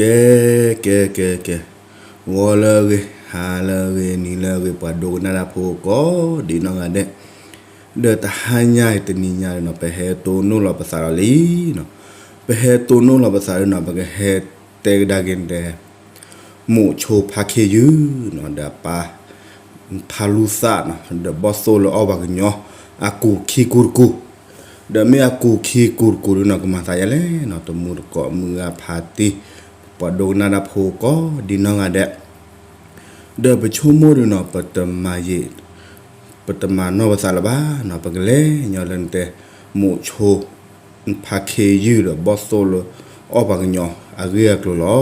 ကဲ ကဲ ကဲ ကဲ, ဂီၤလၢအဂ့ၤ, ဟါလၢအဂ့ၤ, နံၤလၢအဂ့ၤ, ပှၤဒိကနၣ်တၢ်ဖိကိးဒံးနီၢ်ဂၤဒဲး, ဒီးတဟါညါအံၤတနံၤညါန့ၣ်နီၤ ပဟဲတိၢ်နီၣ်လီၤပသးဒီးလံနီၤ, ပဟဲတိၢ်နီၣ်လီၤပသးဒီးနီၤ ပကဟဲတဲကဒါက့ၤတဲ မိၣ်ခၠိဖါခ့ယုၢ်နီၤ ဒီးအပၢ် ဖါလူသၣ်နီၤ ဒီးဘီၣ်သိၣ်လၢအီၣ်ပှၤကညီ အကူာ်ခံကူာ်တကူာ်, ဒီးမ့ၢ်အကူာ်ခံကူာ်တကူာ်ဒုနီၤ ကမၤသးဒ်လဲၣ်နီၤ တမူတကိးမုၢ်ဂၤဖါတံၢ်, ပှၤဒိကနၣ်တၢ်ဖိကိးဒံးနီၢ်ဂၤဒဲး, ဒီးပဆိကမိၣ်ဒုနီၤ ပတမၤယံာ် ပတမၤနီၢ်ပသးလၢၤဘၣ်နီၤ ပကလဲၤညီလၢနတဲ မိၣ်ခၠိ ဖါခ့ယုၢ်ဒီးဘီၣ်သိၣ်လၢအီၣ်ပှၤကညီအဂ့ၢ်အကျိၤလီ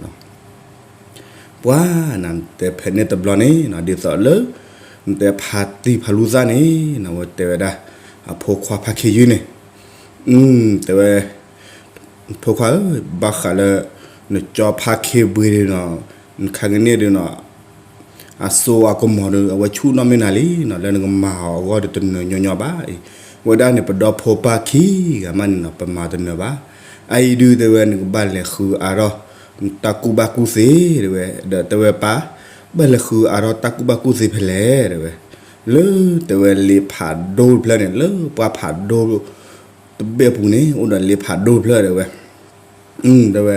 ၤ. ပှၤနတဲဖဲန့ၣ်တဘျီန့ၣ်နီၤ ဒ်သိးလၢ နတဲဖါတံၢ်ဖါလူသၣ်န့ၣ်နီၤ အဝဲတဲဝဲဒၣ် အဖိခွါဖါခ့ယုၢ်န့ၣ်, တဲဝဲ ဖိခွါဧၢ, ဘၣ်ဃးလၢ နကၠီဖါခ့ဘှ့ဒုနီၤ, နခါကန့ၣ်ဒုနီၤ အစိအကမီၤဒီး အဝဲဆူၣ်နီၣ်မ့ၢ်နၤလံနီၤ လၢနကမၤအီၤအဂီၢ်ဒီးတနၢၤညီညီဘၣ်အံၤ, ဝဲဒၣ်န့ၣ် ပဒီဖိပၢ်ခံဂၤမးန့ၣ်နီၤ ပမၤတနၢၤဘၣ်. အအံၤဒုတဲဝဲ နကဘၣ်လဲၤဃုအါထီၣ် တၢ်ကူၣ်ဘၣ်ကူၣ်သ့တဲဝဲ, ဒီးတဲဝဲပၢ် ဘၣ်လဲၤဃုအါထီၣ်တၢ်ကူၣ်ဘၣ်ကူၣ်သ့ဖဲလဲၣ်တဲဝဲ, လၢတဲဝဲလ့ဖးဒိၣ်တဖျၢၣ်န့ၣ် လၢပှၢ်ဖးဒိၣ်တဘ့ၣ်အပူၤန့ၣ် အိၣ်ဒီးလ့ဖးဒိၣ်တဖျၢၣ်တဲဝဲ, တဲဝဲ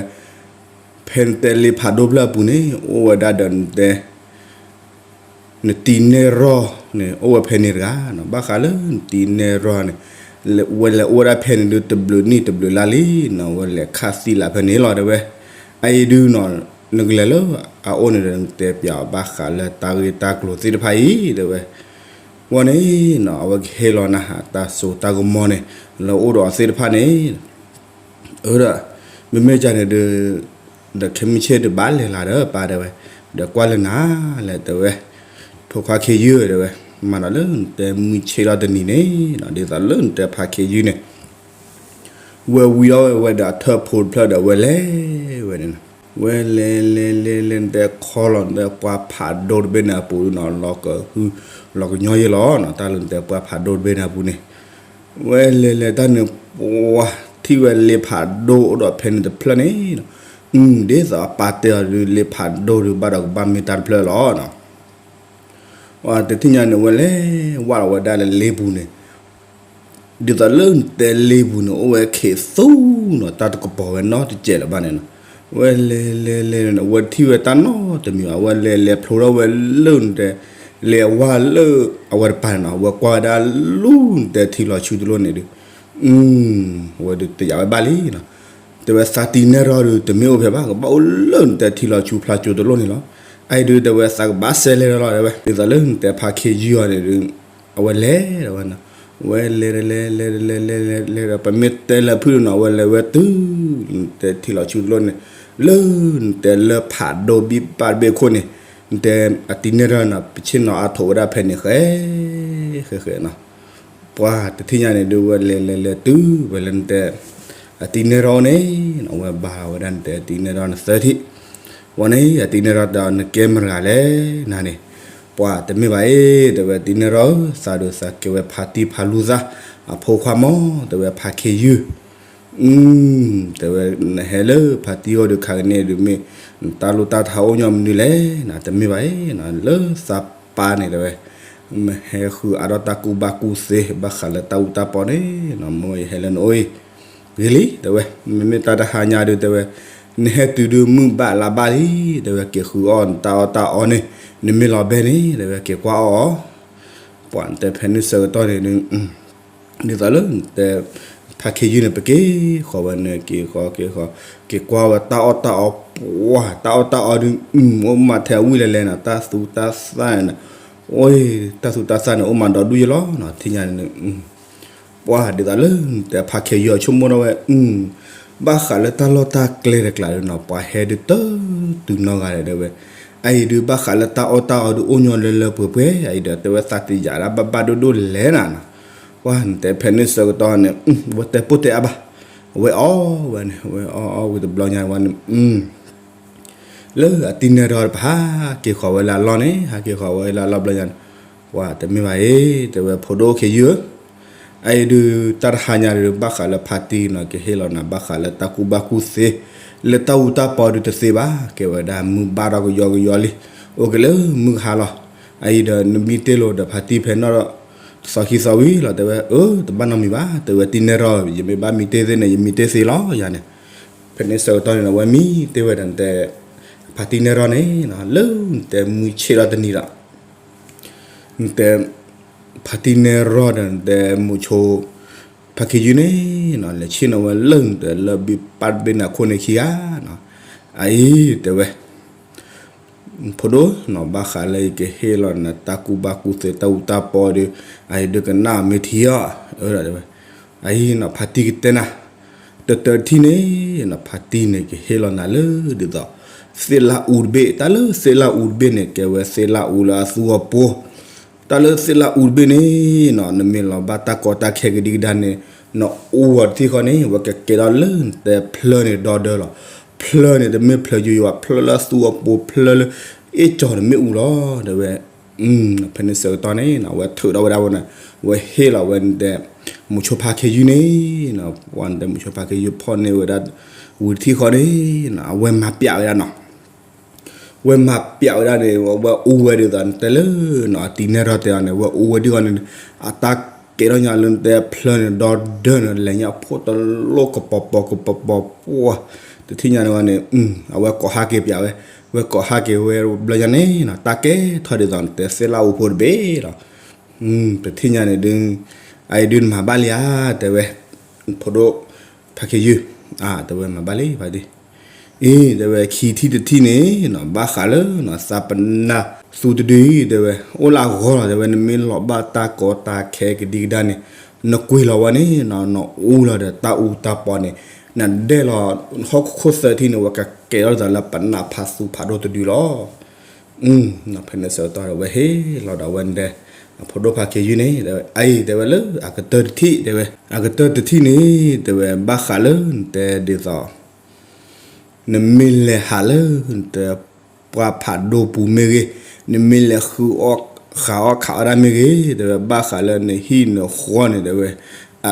ဖဲနတဲလ့ဖးဒိၣ်တဖျၢၣ်အပူၤန့ၣ် အိၣ်ဝဲဒၣ်ဒီးနတဲ နတံၤနဲၣ်ရီၢ်န့ၣ် အိၣ်ဝဲဖဲန့ၣ်တဂၤနီၤ, ဘၣ်ဃးလၢနတံၤနဲၣ်ရီၢ်န့ၣ် ဝဲလဲၤအိၣ်ဝဲဒၣ်ဖဲန့ၣ်ဒု တဘျုးနံၣ်တဘျုးလါလံနီၤ ဝဲလဲၤခးသံလၢဖဲန့ၣ်လီၤတဲဝဲ, အအံၤဒုနီၤ နကလဲၤလၢအအိၣ်န့ၣ်ဒီး နတဲပျးအီၤဘၣ်ဃးလၢတၢ်ဂ့ၢ်တၢ်ကျိၤသ့ၣ်တဖၣ်အံၤတဲဝဲ, ဝဲန့ၣ်နီၤ အဝဲကဟ့ၣ်လီၤနၤ တၢ်စိတၢ်ကမီၤန့ၣ် လၢအိၣ်ဒီးအီၤသ့ၣ်တဖၣ်န့ၣ် အၢဒီး မ့မ့ၢ်ကန့ၣ်ဒုး ဒီးခဲမုၢ်ဆ့ၣ်ဒုးဘၣ်လဲၤလၢဒီးပၢ်တဲဝဲ, ဒီးကွၢ်လၢနၤလဲၣ်တဲဝဲ, ဖိခွါခ့ယုၢ်တဲဝဲ, မၤဒီးလၢနတဲမုၢ်ဆ့ၣ်ထီၣ်တနံၤန့ၣ်နီၤ ဒ်သိးလၢနတဲဖါခ့ယုၢ်န့ၣ် ဝဲဝံၤဒီးဝဲဒီးအထၢၣ်ဖိတဖျၢၣ်ဒီးဝဲလဲၤဝဲန့ၣ်နီၤ, ဝဲလဲၤလဲၤလဲၤလဲၤ နတဲခီလီၤ နတဲပှၢ်ဖးဒိၣ်တဘ့ၣ်န့ၣ်အပူၤနီၤ လီၤကဟု လီၤကညီယဲလီၤနီၤ တၢ်လၢနတဲပှၢ်ဖးဒိၣ်တဘ့ၣ်န့ၣ်အပူၤန့ၣ် ဝဲလဲၤလဲၤတၢ်န့ၣ် ပှၢ်ထံၣ်ဝဲလ့ဖးဒိၣ်အိၣ်ဒီးဖဲန့ၣ်တဖျၢၣ်န့ၣ်နီၤ, ဒ်သိးအပၢ်တဲအီၤဒုး လ့ဖးဒိၣ်ဒုးဘၣ်ဒီးကဘၣ်မ့ၢ်တၢ်တဖျၢၣ်လီၤနီၤ, တထံၣ်ညါန့ၣ် ဝဲလဲၤဝဲဒၣ်လၢလ့ပူၤန့ၣ် ဒ်သိးလၢနတဲလ့ပူၤန့ၣ် အိၣ်ဝဲခ့းသူနီၤ တၢ်တကပီၤဝဲနီတစဲးလၢၤဘၣ်န့ၣ်နီၤ, ဝဲလဲၤလဲၤလဲၤန့ၣ် ဝဲထံၣ်ဝဲတၢ်နီတမံၤဘၣ် ဝဲလဲၤလဲၤဖျိထီၣ်ဝဲလၢနတဲ လဲၤအဝါလၢအဝဲတပၤန့ၣ်နီၤ ဝဲကွၢ်ဝဲဒၣ်လူနတဲထံလီၤဆူတလိၣ်န့ၣ်ဒုး ဝဲဒုးတယာ်ဝဲဘၣ်လံနီၤ, တဲဝဲသးတံၤနဲၣ်ရီၢ်ဒုး တမ့ၢ်အိၣ်ဖဲဘၣ် ကဘၣ်အိၣ်လၢနတဲထံလီၤဆူဖျါကၠိတလိၣ်န့ၣ်လီၤ, အအံၤဒုးတဲဝဲသးကဘၣ်စဲးလဲၤလီၤတဲဝဲ ဒ်သိးလၢနတဲဖါခ့ယုၢ်အီၤန့ၣ်ဒုး အဝဲလဲၤဒီးဝဲနီၤ, ဝဲလဲၤလဲၤလဲၤလဲၤလဲၤလဲၤလဲၤဒီး ပမ့ၢ်တဲလၢဖုၣ်နီၤ ဝဲလဲၤဝဲတုၤ နတဲထံလီၤဆူတလိၣ်န့ၣ် လၢနတဲလၢဖးဒိၣ်ဘံၣ်ဘၣ်တဘ့ၣ်ခိၣ်န့ၣ် နတဲအတံၤနဲၣ်ရီၢ်နီၤ ပဆ့ၣ်နီၤအါထိးဝဲဒၣ်ဖဲန့ၣ်ဃဲ ဃဲဃဲနီၤ, ပှၢ်တထံၣ်ညါန့ၣ်ဒုး ဝဲလဲၤလဲၤလဲၤတုၤဝဲလၢနတဲ အတံၤနဲၣ်ရီၢ်န့ၣ် ဝဲဘါဝဲဒၣ်နတဲအတံၤနဲၣ်ရီၢ်န့ၣ်သၢထံၣ်, ဝဲန့ၣ် အတံၤနဲၣ်ရီၢ်တဲအီၤ နကဲမတၤတဂၤလဲၣ်နၤန့ၣ်, ပှၢ်တမ့ၢ်ဘၣ်အ့ၣ် တဲဝဲတံၤနဲၣ်ရီၢ်ဧၢ သးဒုးသးကဲဝဲဖါတံၢ်ဖါလူသၣ် အဖိခွါမၢ် တဲဝဲဖါခ့ယုၢ် တဲဝဲ နဟဲလၢဖါတံၢ်အိၣ်ဒီးခါကန့ၣ်ဒုးမ့ၢ် နတၢ်လိၣ်တၢ်ထါအိၣ်ညီမနုၤလဲၣ်နီၤ, တမ့ၢ်ဘၣ်အ့ၣ်နီၤ လၢသးပၢ်န့ၣ်တဲဝဲ မ့ၢ်ဟဲဃုအါထီၣ်တၢ်ကူၣ်ဘၣ်ကူၣ်သ့ ဘၣ်ဃးလၢတၢ်အူတၢ်ပီန့ၣ်နီၤ မ့ၢ်ယဟဲလၢနအိၣ်အံၤ ဂ့ၤလံ တဲဝဲ, မ့မ့ၢ်တၢ်တဟါညါဒုးတဲဝဲ, နဟဲတုၤဒုးမုၢ်ဘၣ်လါဘၣ်လံ, တဲဝဲ က့ၤဃုအီၣ်နတၢ်အီၣ်တၢ်အီန့ၣ်, နမ့ၢ်လီၤဘဲန့ၣ် တဲဝဲ က့ၤကွၢ်အီၣ်အီၤ, ပှၤတဲဖဲန့ၣ်ဆၢကတီၢ်န့ၣ်ဒုး ဒ်သိးလၢတဲ ဖါခ့ယုၢ်န့ၣ် ပက့ၤဃီၤဝဲန့ၣ် က့ၤဃီၤက့ၤဃီၤ, က့ၤကွၢ်ဝဲတၢ်အီၣ်တၢ်အီ, ပှၤ တၢ်အီၣ်တၢ်အီဒုး အိၣ်မးထဲအဝံၣ်လဲၤလဲၤနီၤ, တၢ်သူတၢ်သၣ်န့ၣ်, အိၣ် တၢ်သူတၢ်သၣ်န့ၣ် အိၣ်မးဒီဒူၣ်ယဲလီၤနီၤ, ထံၣ်ညါန့ၣ် ပှၤဒ်သိးလၢတဲဖါခ့ယုၢ်အဆိကမိၣ်ထီၣ်ဝဲ, ဘၣ်ဃးလၢတၢ်လီၢ်တၢ်ကျဲတကျးဒုးနီၤ ပှၤဟဲဒုးတတုၤနီတဂၤလဲၣ်တဲဝဲ, အအံၤဒုးဘၣ်ဃးလၢတၢ်အီၣ်တၢ်အီဒုးအိၣ်ညီလၢလၢပှဲၤပှဲၤ အအံၤဒီးတဲဝဲသးတယာ်ဒၣ်ဘၣ်ဘၣ်ဒိၣ်ဒိၣ်လဲၣ်နၤနီၤ, ပှၤနတဲဖဲန့ၣ်ဆၢကတီၢ်န့ၣ် ဝဲတဲပိၢ်တဲအါဘၣ်, ဝဲအီၣ်ဝဲန့ၣ် ဝဲအီၣ်အီၣ်ဝံၤတဘျီညါဝဲန့ၣ် လၢအတံၤနဲၣ်ရီၢ်တဖၣ် ဟးက့ၤဃီၤဝဲလၢအလီၢ်န့ၣ် ဟးက့ၤဃီၤဝဲလၢအလီၢ်ဘျီညါန့ၣ်, ပှၤတမ့ၢ်ဘၣ်အ့ၣ် တဲဝဲဖိဒိၣ်ခ့ယုၢ်ဧၢ, အအံၤဒုးတၢ်တဟါညါဒုး ဘၣ်ဃးလၢဖါတံၢ်နီၤ ကဟ့ၣ်လီၤနၤ ဘၣ်ဃးလၢတၢ်ကူၣ်ဘၣ်ကူၣ်သ့ လၢတၢ်အူတၢ်ပီဒုးတသ့ဘၣ်, ကဲဝဲဒၣ်မုၢ်ဘၣ်ဒီးကယီကယီလံ, အိၣ်က့ၤလၢမုၢ်ကဟါလီၤ. အအံၤဒီးနမံတ့ၢ်လိာ်ဒီးဖါတံၢ်ဖဲနီၣ် သီခံသီဝံၤလီၤ တဲဝဲ, အၢ တဘၣ်နီတမံၤဘၣ်, တဲဝဲတံၢ်နဲၣ်ရီၣ် ယမ့ၢ်ဘၣ်မံတ့ၢ်သ့န့ၣ် ယမံတ့ၢ်သ့လီၤယၤန့ၣ်. ဖဲန့ၣ်ဆၢကတီၢ်န့ၣ်ဒီး ဝဲမံတ့ၢ်ဝဲဒီးနတဲ ဖါတံၢ်နဲၣ်ရီၣ်န့ၣ် လၢနတဲမုၢ်ဆ့ၣ်ထီၣ်တနံၤဒီး နတဲ ဖါတံၢ်နဲၣ်ရီၣ်ဒီး နတဲမိၤဆိ ဖါခ့ယုၢ်န့ၣ် လဲၤဆ့ၣ်နီၤဝဲလၢနတဲ လၢဘံၣ်ပၢ်တဘ့ၣ်န့ၣ်အခိၣ်န့ၣ်ခံဂၤနီၤ. အအံၤတဲဝဲ ဖိဒိၣ်နီၤ ဘၣ်ဃးလၢယကဟ့ၣ်လီၤနၤတၢ်ကူၣ်ဘၣ်ကူၣ်သ့တၢ်အူတၢ်ပီဒီး အအံၤဒုးကနၣ်မ့ၢ်ထံအီၤ, အၢ တဲဝဲ. အအံၤနီၤ ဖါတံၢ်ကတဲနၤ တတၢတထံၣ်န့ၣ်နီၤ ဖါတံၢ်န့ၣ်ကဟ့ၣ်လီၤနၤလၢဒ်သိး သ့ၣ်လၣ်အူတဘ့ၣ်, တၢ်လၢသ့ၣ်လၣ်အူတဘ့ၣ်န့ၣ် ကဲဝဲသ့ၣ်လၣ်အူလၢအသူအပူၤ, တၢ်လၢသ့ၣ်လၣ်အူတဘ့ၣ်န့ၣ်နီၤ နမ့ၢ်လီၤဘၣ်တၢ်ကီတၢ်ခဲကဒံကဒါန့ၣ် နအူအီၤတထံၣ်ဃီန့ၣ် ဝဲကကဲထီၣ်လၢနတဲဖျၢၣ်န့ၣ်ဒီဒၢလီၤ. ဖျၢၣ်န့ၣ် တမ့ၢ်ဖျၢၣ်ယိယိဘၣ်, ဖျၢၣ်လၢသူအပူၤ ဖျၢၣ်လၢအ့ၣ်ကၠီၤတမ့ၢ်အူလီၤ တဲဝဲ. ဖဲန့ၣ်ဆၢကတီၢ်န့ၣ်နီၤ ဝဲထုးထီၣ်ဝဲဒၣ်ဝဲန့ၣ် ဝဲဟ့ၣ်လီၤဝဲနတဲ မိၤဆိဖါခ့ယုၢ်န့ၣ်နီၤ, ပှၤနတဲမိၤဆိဖါခ့ယုၢ်ဖီၣ်န့ၢ်ဝဲဒၣ် ဝံၤတထံၣ်ဃီန့ၣ်နီၤ အဝဲမၤပျးဝဲဒၣ်နီၤ ဝဲမၤပျးဝဲဒၣ်န့ၣ် ဝဲအူဝဲဒ်သိးနတဲလၢနီၤ အတံၢ်နဲၣ်ရီၣ်တဲအီၤန့ၣ် ဝဲအူဝဲဒ်အီၤန့ၣ် အတၢ်ကဲထီၣ်ညါလၢနတဲဖျၢၣ်န့ၣ်ဒီဒၢန့ၣ် လဲၤညါဖိတလိၣ်ကပီၤပီၤကပီၤပီၤပှၢ်, တထံၣ်ညါန့ၣ်ဝဲန့ၣ် အဝဲကိးဟဲက့ၤပျးဝဲ, ဝဲကိးဟဲက့ၤဝဲဘျီညါန့ၣ်နီၤ တၢ်ကဲထီၣ်ဒ်သိးနတဲသ့ၣ်လၣ်အူဖိတဘ့ၣ်လီၤ. တထံၣ်ညါန့ၣ်ဒုး အအံၤဒုးနမၤဘၣ်လံဧါ တဲဝဲ ဖိဒိၣ်ဖါခ့ယုၢ်, တဲဝဲမၤဘၣ်လံဖါတံၢ်, အံၤ တဲဝဲခံထံၣ်တထံၣ်န့ၣ်နီၤ ဘၣ်ဃးလၢနီၤ သးပနၢ်သူတဒုအံၤ တဲဝဲ အိၣ်လၢအဂီၢ်လီၤ တဲဝဲ နမ့ၢ်လီၤဘၣ်တၢ်ကီတၢ်ခဲကဒံကဒါန့ၣ် နကွံာ်လီၤဝဲန့ၣ်နီၤ နအူလီၤဒီးတၢ်အူတၢ်ပီန့ၣ် နဒဲလီၤ ဟီၣ်ခိၣ်သၢထံၣ်န့ၣ် ဝဲကကဲထီၣ်ဒ်သိးလၢပနၢ်ဖးသူဖးဒိၣ်တဒုလီၤ. ဖဲန့ၣ်ဆၢကတီၢ်ဒီး ဝဲဟ့ၣ်လီၤဒီးဝဲနတဲ အဖိဒိၣ်ဖါခ့ယုၢ်န့ၣ် အအံၤတဲဝဲလၢ အကတၢၢ်တထံၣ် တဲဝဲ အကတၢၢ်တထံၣ်န့ၣ် တဲဝဲ ဘၣ်ဃးလၢနတဲဒ်သိး နမ့ၢ်လဲၤဟးလၢ နတဲ ပှၢ်ဖးဒိၣ်ပူၤမ့ၢ်ဂ့ၤ, နမ့ၢ်လဲၤဃုအီၣ်ဃးအီၣ်ခးအီၣ်တၢ်မ့ၢ်ဂ့ၤ, တဲဝဲ ဘၣ်ဃးလၢနဟံၣ်နဃီန့ၣ် တဲဝဲ အ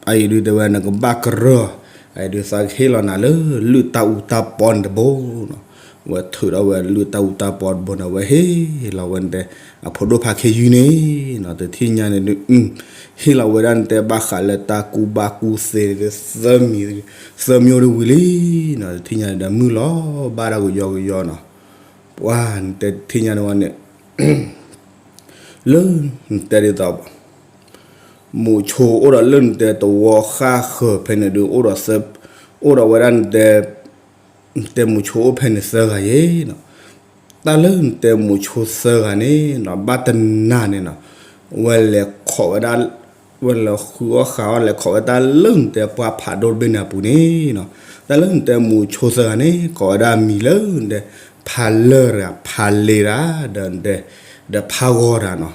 အံၤဒုး တဲဝဲ နကဘၣ်ကရၢၢ်, အအံၤဒုး သးကဟ့ၣ်လီၤနၤလၢ လုၢ်တၢ်အူတၢ်ပီန့ၣ်တဘိနီၤ. ဝဲထုးထီၣ်ဝဲလုၢ်တၢ်အူတၢ်ပီတဘိန့ၣ် ဝဲဟ့ၣ်လီၤဝဲနတဲ အဖိဒိၣ်ဖါခ့ယုၢ်န့ၣ်နီၤ တထံၣ်ညါန့ၣ်ဒုး ဟ့ၣ်လီၤဝဲဒၣ်နတဲဘၣ်ဃးလၢတၢ်ကူၣ်ဘၣ်ကူၣ်သ့ သၢမံၤ သၢမံၤအိၣ်တဝံၤလံနီၤ တထံၣ်ညါန့ၣ်ဒီး မုၢ်လီၤဘၣ်ဒၣ်ကယီကယီနီၤ. ပှၤနတဲတထံၣ်ညါန့ၣ်ဝဲန့ၣ် လၢနတဲဒ်သိး မိၤဆိအိၣ်ဒီးလၢနတဲတဝီဃၣ်ဃၢၤဖဲန့ၣ်ဒုး အိၣ်ဒီးသၢ အိၣ်ဒီးဝဲဒၣ်နတဲ နတဲမိၤဆိအိၣ်ဖဲန့ၣ်သၢဂၤယဲနီၤ. တၢ်လၢနတဲမိၤဆိသၢဂၤန့ၣ်နီၤ ဘၣ်တနၤန့ၣ်နီၤ ဝဲလဲၤခိးဝဲဒၣ် ဝဲလဲၤဃုအီၣ်ဃးအီၣ် လဲၤခိးဝဲတၢ်လၢနတဲပှၢ်ဖးဒိၣ်တဘ့ၣ်န့ၣ်အပူၤန့ၣ်နီၤ. တၢ်လၢနတဲမိၤဆိသၢဂၤန့ၣ် ကိးဝဲဒၣ်မံၤလၢနတဲ ဖးလၢၢ်တဂၤ ဖးလ့တဂၤ ဒီးနတဲ ဒီးဖးဂီၤ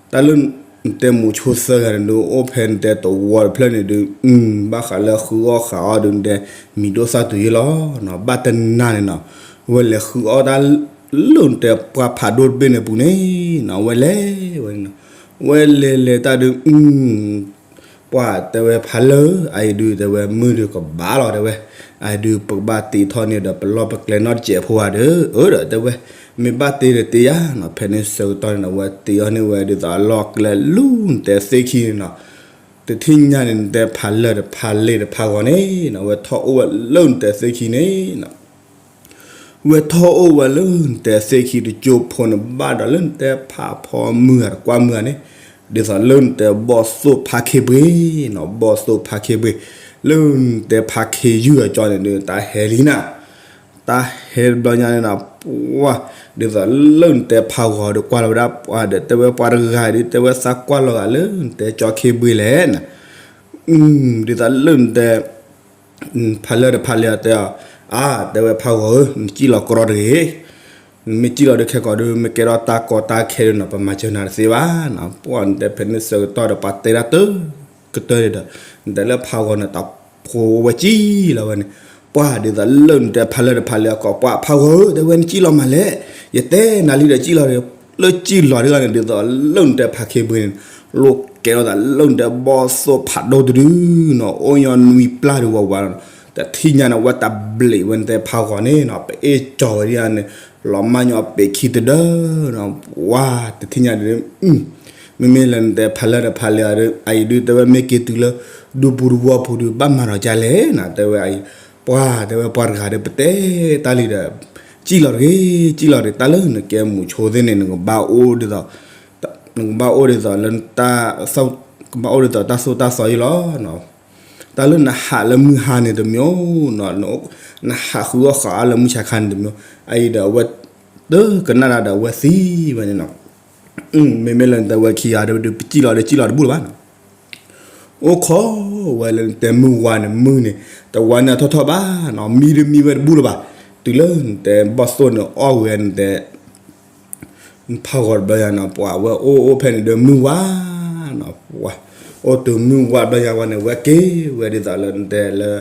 တဂၤနီၤ. တၢ်လၢနတဲမိၤဆိသၢဂၤန့ၣ်ဒုး အိၣ်ဖဲနတဲတဝီတဖျၢၣ်န့ၣ်ဒုး ဘၣ်ဃးလၢဃုအီၣ်ဃးအီၣ်ဒုး နတဲ မံၤဒိၣ်သၣ်တုၤယဲလီၤနီၤ. ဘၣ်တနၤန့ၣ်နီၤ ဝဲလဲၤဃုအီၣ်တၢ်လၢနတဲပှၢ်ဖးဒိၣ်တဘ့ၣ်န့ၣ်အပူၤန့ၣ်နီၤ ဝဲလဲၤဝဲန့ၣ်နီၤ ဝဲလဲၤလဲၤတၢ်ဒုး ပှၢ်တဲဝဲဖးလၢၢ် အအံၤဒုး တဲဝဲမုၢ်ဒုးကဘၣ်လီၤ တဲဝဲ အအံၤဒုး ပကဘၣ်တ့ထီၣ်န့ၢ်ဒီးပလီၢ်ပကျဲနီတစဲးဖိဧါဒီး အၢဒီးတဲဝဲ မ့ၢ်ဘၣ်တ့ဒီးတ့ယၤနီၤ. ဖဲန့ၣ်ဆၢကတီၢ်န့ၣ်နီၤ ဝဲတ့အီၣ်န့ၢ်ဝဲဒ်သိးအလီၢ်ကျဲလူၤနတဲသ့ၣ်ခံန့ၣ်နီၤ. တထံၣ်ညါန့ၣ် နတဲဖးလၢၢ်ဒီးဖးလ့ဒီးဖးဂီၤန့ၣ်နီၤ ဝဲထီၣ်အိၣ်ဝဲလၢနတဲသ့ၣ်ခံန့ၣ်နီၤ ဝဲထီၣ်အိၣ်ဝဲလၢနတဲသ့ၣ်ခံတကၠိဖိန့ၣ် ဘၣ်ဒီးလၢနတဲဖးဖီမုၢ်ဂၤတကွၢ်မုၢ်ဂၤန့ၣ် ဒ်သိးလၢနတဲဘီၣ်သိၣ်ဖးခ့ဘှ့ၣ်နီၤ ဘီၣ်သိၣ်ဖးခ့ဘှ့ၣ် လၢနတဲဖးခ့ယုၢ်အကၠီန့ၣ်ဒုး တၢ်ဟဲလံနၤ တၢ်ဟဲတဘျီညါန့ၣ်နီၤ ပှၢ် ဒ်သိးလၢနတဲဖးဂီၤဒီးကွၢ်လီၤဝဲဒၣ်ပှၢ်ဒီး တဲဝဲပှၤတဂၤဒုး တဲဝဲသးကွၢ်လီၤဂာ်လၢနတဲကၠီခ့ဘှ့ၣ်လဲၣ်နီၤ ဒ်သိးလၢနတဲ ဖးလၢၢ်ဒီးဖးလ့အီၤတဲအီၤ အါ တဲဝဲဖးဂီၤဧၢ နစံၣ်လီၤကြီတဂ့ၤ နမ့ၢ်စံၣ်လီၤဒုးခဲကိာ်ဒုး မ့ၢ်ကဲထီၣ်တၢ်ကီတၢ်ခဲဒုးနီၤ ပမၤစၢၤနၤတသ့ဘၣ်နီၤ. ပှၢ်နတဲဖဲန့ၣ်ဆၢကတီၢ်ဒီး ပှၤတဲဒၣ်တကတၢၢ်ဒီး နတဲလၢဖးဂီၤန့ၣ် တၢ်ဖိဝဲစံၣ်လီၤဝဲန့ၣ် ပှၢ်ဒ်သိးလၢနတဲဖးလၢၢ်ဒီးဖးလ့အီၤကိး ပှၢ်ဖးဂီၤဧၢ တဲဝဲနစံၣ်လီၤမးလဲၣ် ယတဲနၤလံဒီးစံၣ်လီၤဒီး လၢစံၣ်လီၤဒ်ဂီၢ်န့ၣ် ဒ်သိးလၢနတဲဖးခ့ဘှ့ၣ်န့ၣ် လိၣ်ကဲထီၣ်သးလၢနတဲဘီၣ်သိၣ်ဖးဒိၣ်တဒုနီၤ အိၣ်ညီနွံပျၢ်ဒုးဝးဝးနီၤ တထံၣ်ညါန့ၣ် ဝဲတၢ်ဘျံးဝဲနတဲဖးဂီၤန့ၣ်နီၤ ပအ့ၣ်ကၠီၤဝဲဒ်န့ၣ် လီၤမၢ်ညီအပ့ၤခံတဒၢနီၤ ပှၤတထံၣ်ညါဒ် မ့မ့ၢ်လၢနတဲဖးလၢၢ်ဒီးဖးလ့ၤအီၤဒီး အအံၤဒုးတဲဝဲမ့ၢ်က့ၤတုၤလၢ ဒူပူၤတဝီပူၤဒုး ဘၣ်မၤဒီးကလဲၣ်နီၤ တဲဝဲအံၤ ပှၤတဲဝဲပှၤတဂၤဒီး ပတဲတၢ်လံဒီး စံၣ်လီၤတဂ့ၤ စံၣ်လီၤတဂ့ၤ တၢ်လၢနကဲမူးဆိသ့ၣ်န့ၣ် နကဘၣ်အိၣ်ဒ်သိး နကဘၣ်အိၣ်ဒ်သိးလၢ ကဘၣ်အိၣ်ဒ်သိးတၢ်သိၣ်တၢ်သီအံၤလီၤ. တၢ်လၢနဟးလၢမုၢ်ဟါန့ၣ်တမံၤ, နဟးဃုအီၣ်ဃးအီၣ်လၢမုၢ်ဆါခါန့ၣ်တမံၤ, အအံၤဒီးအဝဲ တကနၣ်တၢ်ဒီးအဝဲသံဝဲန့ၣ်နီၤ. မ့မ့ၢ်လၢနတဲဝဲခံဂၤဒီး ပစံၣ်လီၤဒီးစံၣ်လီၤတဘူၣ်လၢၤဘၣ်နီၤ. အိၣ်ခိးဝဲလၢနတဲမုၢ်ဝါန့ၣ် မုၢ်န့ၣ် တဝါန့ၣ်အထီၣ်ထီၣ်ဘၣ်နီၤ, မံဒုးမံဝဲတဘူၣ်လၢၤဘၣ်. တုၤလၢနတဲဘီၣ်သိၣ်န့ၣ် အီၣ်ဝဲနတဲ ဖးဂီၤတဘျီညါနီၤ ပှၤဝဲအိၣ်အိၣ်ဖဲန့ၣ်ဒီးမုၢ်ဝါနီၤ, ပှၤ အိၣ်တုၤမုၢ်ဝါတဘျီညါဝဲန့ၣ် ဝဲက့ၤဝဲဒ်သိးလၢနတဲလၢ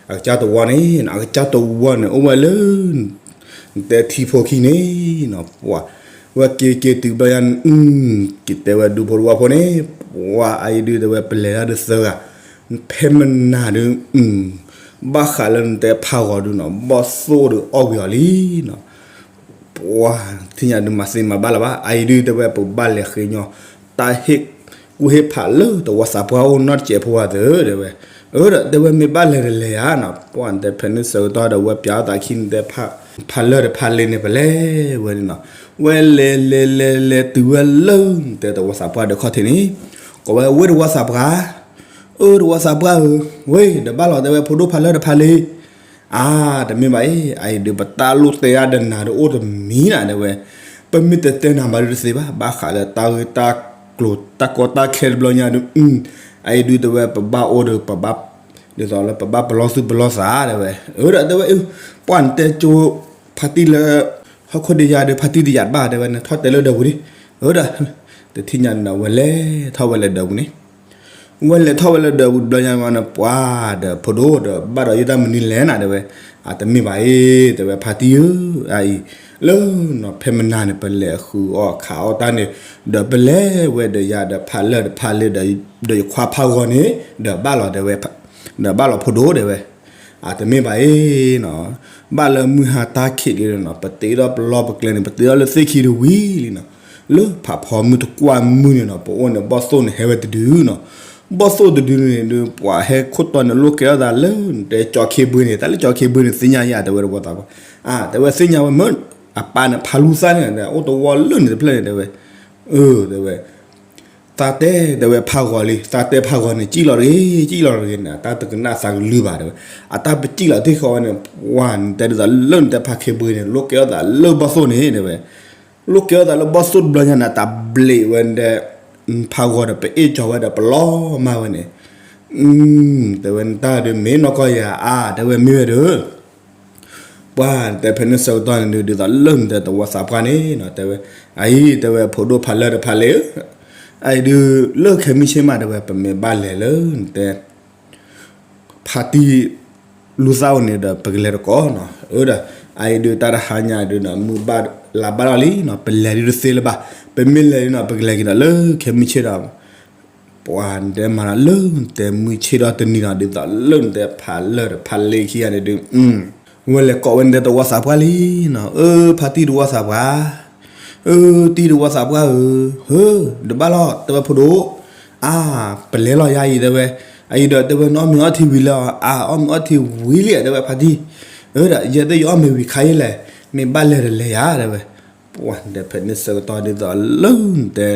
အကစၢ်တဝီန့ၣ်နီၤ, အကစၢ်တဝီန့ၣ် အိၣ်ဝဲလၢ နတဲထံဖိခံန့ၣ်နီၤ, ပှၤ ဝဲက့ၤက့ၤတုၤဘျီညါ က့ၤတဲဝဲဒူဖိတဝီဖိန့ၣ် ပှၤအအံၤဒုးတဲဝဲပလဲၤတၢ်ဒုးသၢဂၤ ဖဲမနၤဒုး ဘၣ်ဃးလၢနတဲဖးဂီၤဒုးနီၤ ဘီၣ်သိၣ်ဒုးအီၣ်ဝံၤအီၤလံနီၤ. ပှၤ ထံၣ်ညါဒုးမၤသ့မၤဘၣ်လၢၤဘၣ်, အအံၤဒုးတဲဝဲပဘၣ်လဲၤဃ့ညီ တၢ်ဟ့ၣ်ကူၣ်ဟ့ၣ်ဖးလၢတဝီသးပှၢ်အိၣ်နီတစဲးဖိဝဲသ့ၣ်တဲဝဲ, အၢဒီးတဲဝဲမ့ၢ်ဘၣ်လဲၤတလဲၤဧါနီၤ, ပှၤနတဲဖဲန့ၣ်ဆၢကတီၢ်ဒီးဝဲပၠးအီၣ်သးခံနတဲ ဖးလၢၢ်တဖးလ့ၤန့ၣ် ပလဲၤဝဲန့ၣ်နီၤ, ဝဲလဲၤလဲၤလဲၤလဲၤတုၤဝဲလၢ နတဲတဝီသးပှၢ်ဒီးခီၣ်ထံးန့ၣ်, ကိးဝဲဝ့ၢ်တဝီသးပှၢ် အၢ တဝီသးပှၢ်ဧၢ, ဝ့ၢ်ဒီးဘၣ်လီၤတဲဝဲဖိဒိၣ်ဖးလၢၢ်တဖးလ့ၤ, အါ တမ့ၢ်ဘၣ်အံၤ, အအံၤဒုး ပတၢ်လိၣ်တဲအါဒီးနၤဒုးအိၣ်တမံၤနၤတဲဝဲ, ပမ့ၢ်တတဲနၤဘၣ်ဒုးတသ့ဘၣ်, ဘၣ်ဃးလၢတၢ်ဂ့ၢ်တၢ်ကျိၤတၢ်ကီတၢ်ခဲတဘျီညါဒုး, အအံၤဒုးတဲဝဲပဘၣ်အိၣ်ဒီး ပဘၣ် ဒ်သိးလၢပဘၣ်ပလီၢ်သူၣ်ပလီၢ်သးတဲဝဲ, အၢဒီးတဲဝဲ ပှၤနတဲကၠိ ဖါတံၢ်လၢ ဟီၣ်ခိၣ်ဒံယါဒီး ဖါတံၢ်တယးတဘၣ်တဲဝဲ နထီၣ်တဲလၢဒၢးပူၤဒံး, အၢဒီး တထံၣ်ညါန့ၣ်ဒီး ဝဲလဲၤထီၣ်ဝဲလၢဒၢးပူၤန့ၣ်, ဝဲလဲၤထီၣ်ဝဲလၢဒၢးပူၤတဘျီညါန့ၣ် ပှၤဒီးဖိဒိၣ်ဒီး ဘၣ်ဒီးယတၢ်မနုၤလဲၣ်နၤတဲဝဲ, အတမ့ၢ်ဘၣ်အံၤ တဲဝဲဖါတံၢ်ဧၢ, အအံၤ လၢနီၤဖဲမနၤန့ၣ် ပလဲၤဃုအီၣ်ခးအီၣ်တၢ်န့ၣ်, ဒီးပလဲၤဝဲဒီးယၤဒီးဖးလၢၢ်ဒီးဖးလ့ၤဒီး ဒီးယခွါဖးဂီၤန့ၣ် ဒီးဘၣ်လီၤတဲဝဲ, ဒီးဘၣ်လီၤဖိဒိၣ်တဲဝဲ, အတမ့ၢ်ဘၣ်အံၤနီၤ, ဘၣ်လၢမုၢ်ဟါတၢ်ခံးလံနီၤ ပတ့ထီၣ်ပလီၢ်ပကျဲန့ၣ် ပတ့ထီၣ်လၢသ့ၣ်ခံတဝံၤလံနီၤ, လၢဖးဖီမုၢ်တကွၢ်မုၢ်န့ၣ်နီၤ ပအိၣ်န့ၣ် ဘီၣ်သိၣ်န့ၣ်ဟဲဝဲတဒုနီၤ, ဘီၣ်သိၣ်တဒုန့ၣ်ဒီး ပှၤဟဲခိၣ်တီန့ၣ် လိၣ်ကဲထီၣ်သးလၢနတဲကၠီခ့ဘုန့ၣ် တၢ်လၢကၠီခ့ဘုန့ၣ် သ့ၣ်ညါယါတဲဝဲတဝီသးပှၢ်, အါ တဲဝဲသ့ၣ်ညါဝဲမ့ၢ် အပၢ်န့ၣ်ဖးလူသၣ်န့ၣ် အိၣ်တဝီလၢန့ၣ်တဖျၢၣ်န့ၣ်တဲဝဲ, အၢ တဲဝဲ သးတဲတဲဝဲဖးဂီၤလံ သးတဲဖးဂီၤန့ၣ် စံၣ်လီၤတဂ့ၤ စံၣ်လီၤတဂ့ၤန့ၣ် အတၢ်တကနၣ်သးကလုၢ်ဘၣ်တဲဝဲ, အတၢ်ပစံၣ်လီၤတ့ၢ်ဃီဝဲန့ၣ် ပှၤနတဲဒ်သိးလၢနတဲဖးခ့ဘုန့ၣ် လိၣ်ကဲထီၣ်သးလၢဘီၣ်သိၣ်န့ၣ်တဲဝဲ, လိၣ်ကဲထီၣ်သးလၢဘီၣ်သိၣ်တဘျီညါန့ၣ် တၢ်ဘျံးဝဲဒၣ် ဖးဂီၤဒီးပအ့ၣ်ကၠီၤဝဲဒီးပလီၤမၢ်ဝဲန့ၣ်, တဲဝဲနတၢ်ဒုးမ့ၢ်နီၢ်ကီၢ်ယၤအါ တဲဝဲမ့ၢ်ဝဲဒီး ပှၤနတဲဖဲန့ၣ်ဆၢကတီၢ်န့ၣ်ဒုး ဒ်သိးလၢနတဲတဝီသးပှၢ်န့ၣ်နီၤ တဲဝဲ, အအံၤတဲဝဲဖိဒိၣ်ဖးလၢၢ်တဖးလ့ၤဧၢ, အအံၤဒုး လၢခဲမုၢ်ဆ့ၣ်မးတဲဝဲ ပမ့ၢ်ဘၣ်လဲၤလၢနတဲ ဖါတံၢ် လူသၣ်အိၣ်န့ၣ်ဒီး ပကလဲၤတကိးနီၤ, အၢဒီး အအံၤဒုးတၢ်တဟါညါဒုးနီၤ မုၢ်ဘၣ်လါဘၣ်လီၤလံနီၤ ပလဲၤဒုးတသ့လၢၤဘၣ်, ပမ့ၢ်လဲၤဒုးနီၤ ပကလဲၤက့ၤဒီးလၢခဲမုၢ်ဆ့ၣ်ဒီး ပှၤနတဲမၤလၢနတဲမုၢ်ဆ့ၣ်ဒီးတနံၤနီၤ ဒ်သိးလၢနတဲဖးလၢၢ်ဒီးဖးလ့ၤခံဂၤန့ၣ်ဒုး, ဝဲလဲၤကိးဝဲနတဲတဝီသးပှၢ်လံနီၤ, အၢ ဖါတံၢ်တဝီသးပှၢ်, အၢ တံၢ်တဝီသးပှၢ်ဧၢ, ဟၢ တဘၣ်လီၤ တဲဝဲဖိဒိၣ်, အါ ပလဲၤလီၤယါအံၤတဲဝဲ, အအံၤဒီးတဲဝဲနအီၣ်မ့ၤအီထံဝံၤလၢၤ, အါ အီၣ်မ့ၤအီထံဝံၤလံဧါ တဲဝဲဖါတံၢ်, အၢ ဒီးယဲသ့ၣ်ယအီၣ်မ့ၤဝံၤခါအံၤလဲၣ်, မ့ၢ်ဘၣ်လဲၤတလဲၤယါတဲဝဲ ပှၤနတဲဖဲန့ၣ်ဆၢကတီၢ်ဒ်သိးလၢနတဲ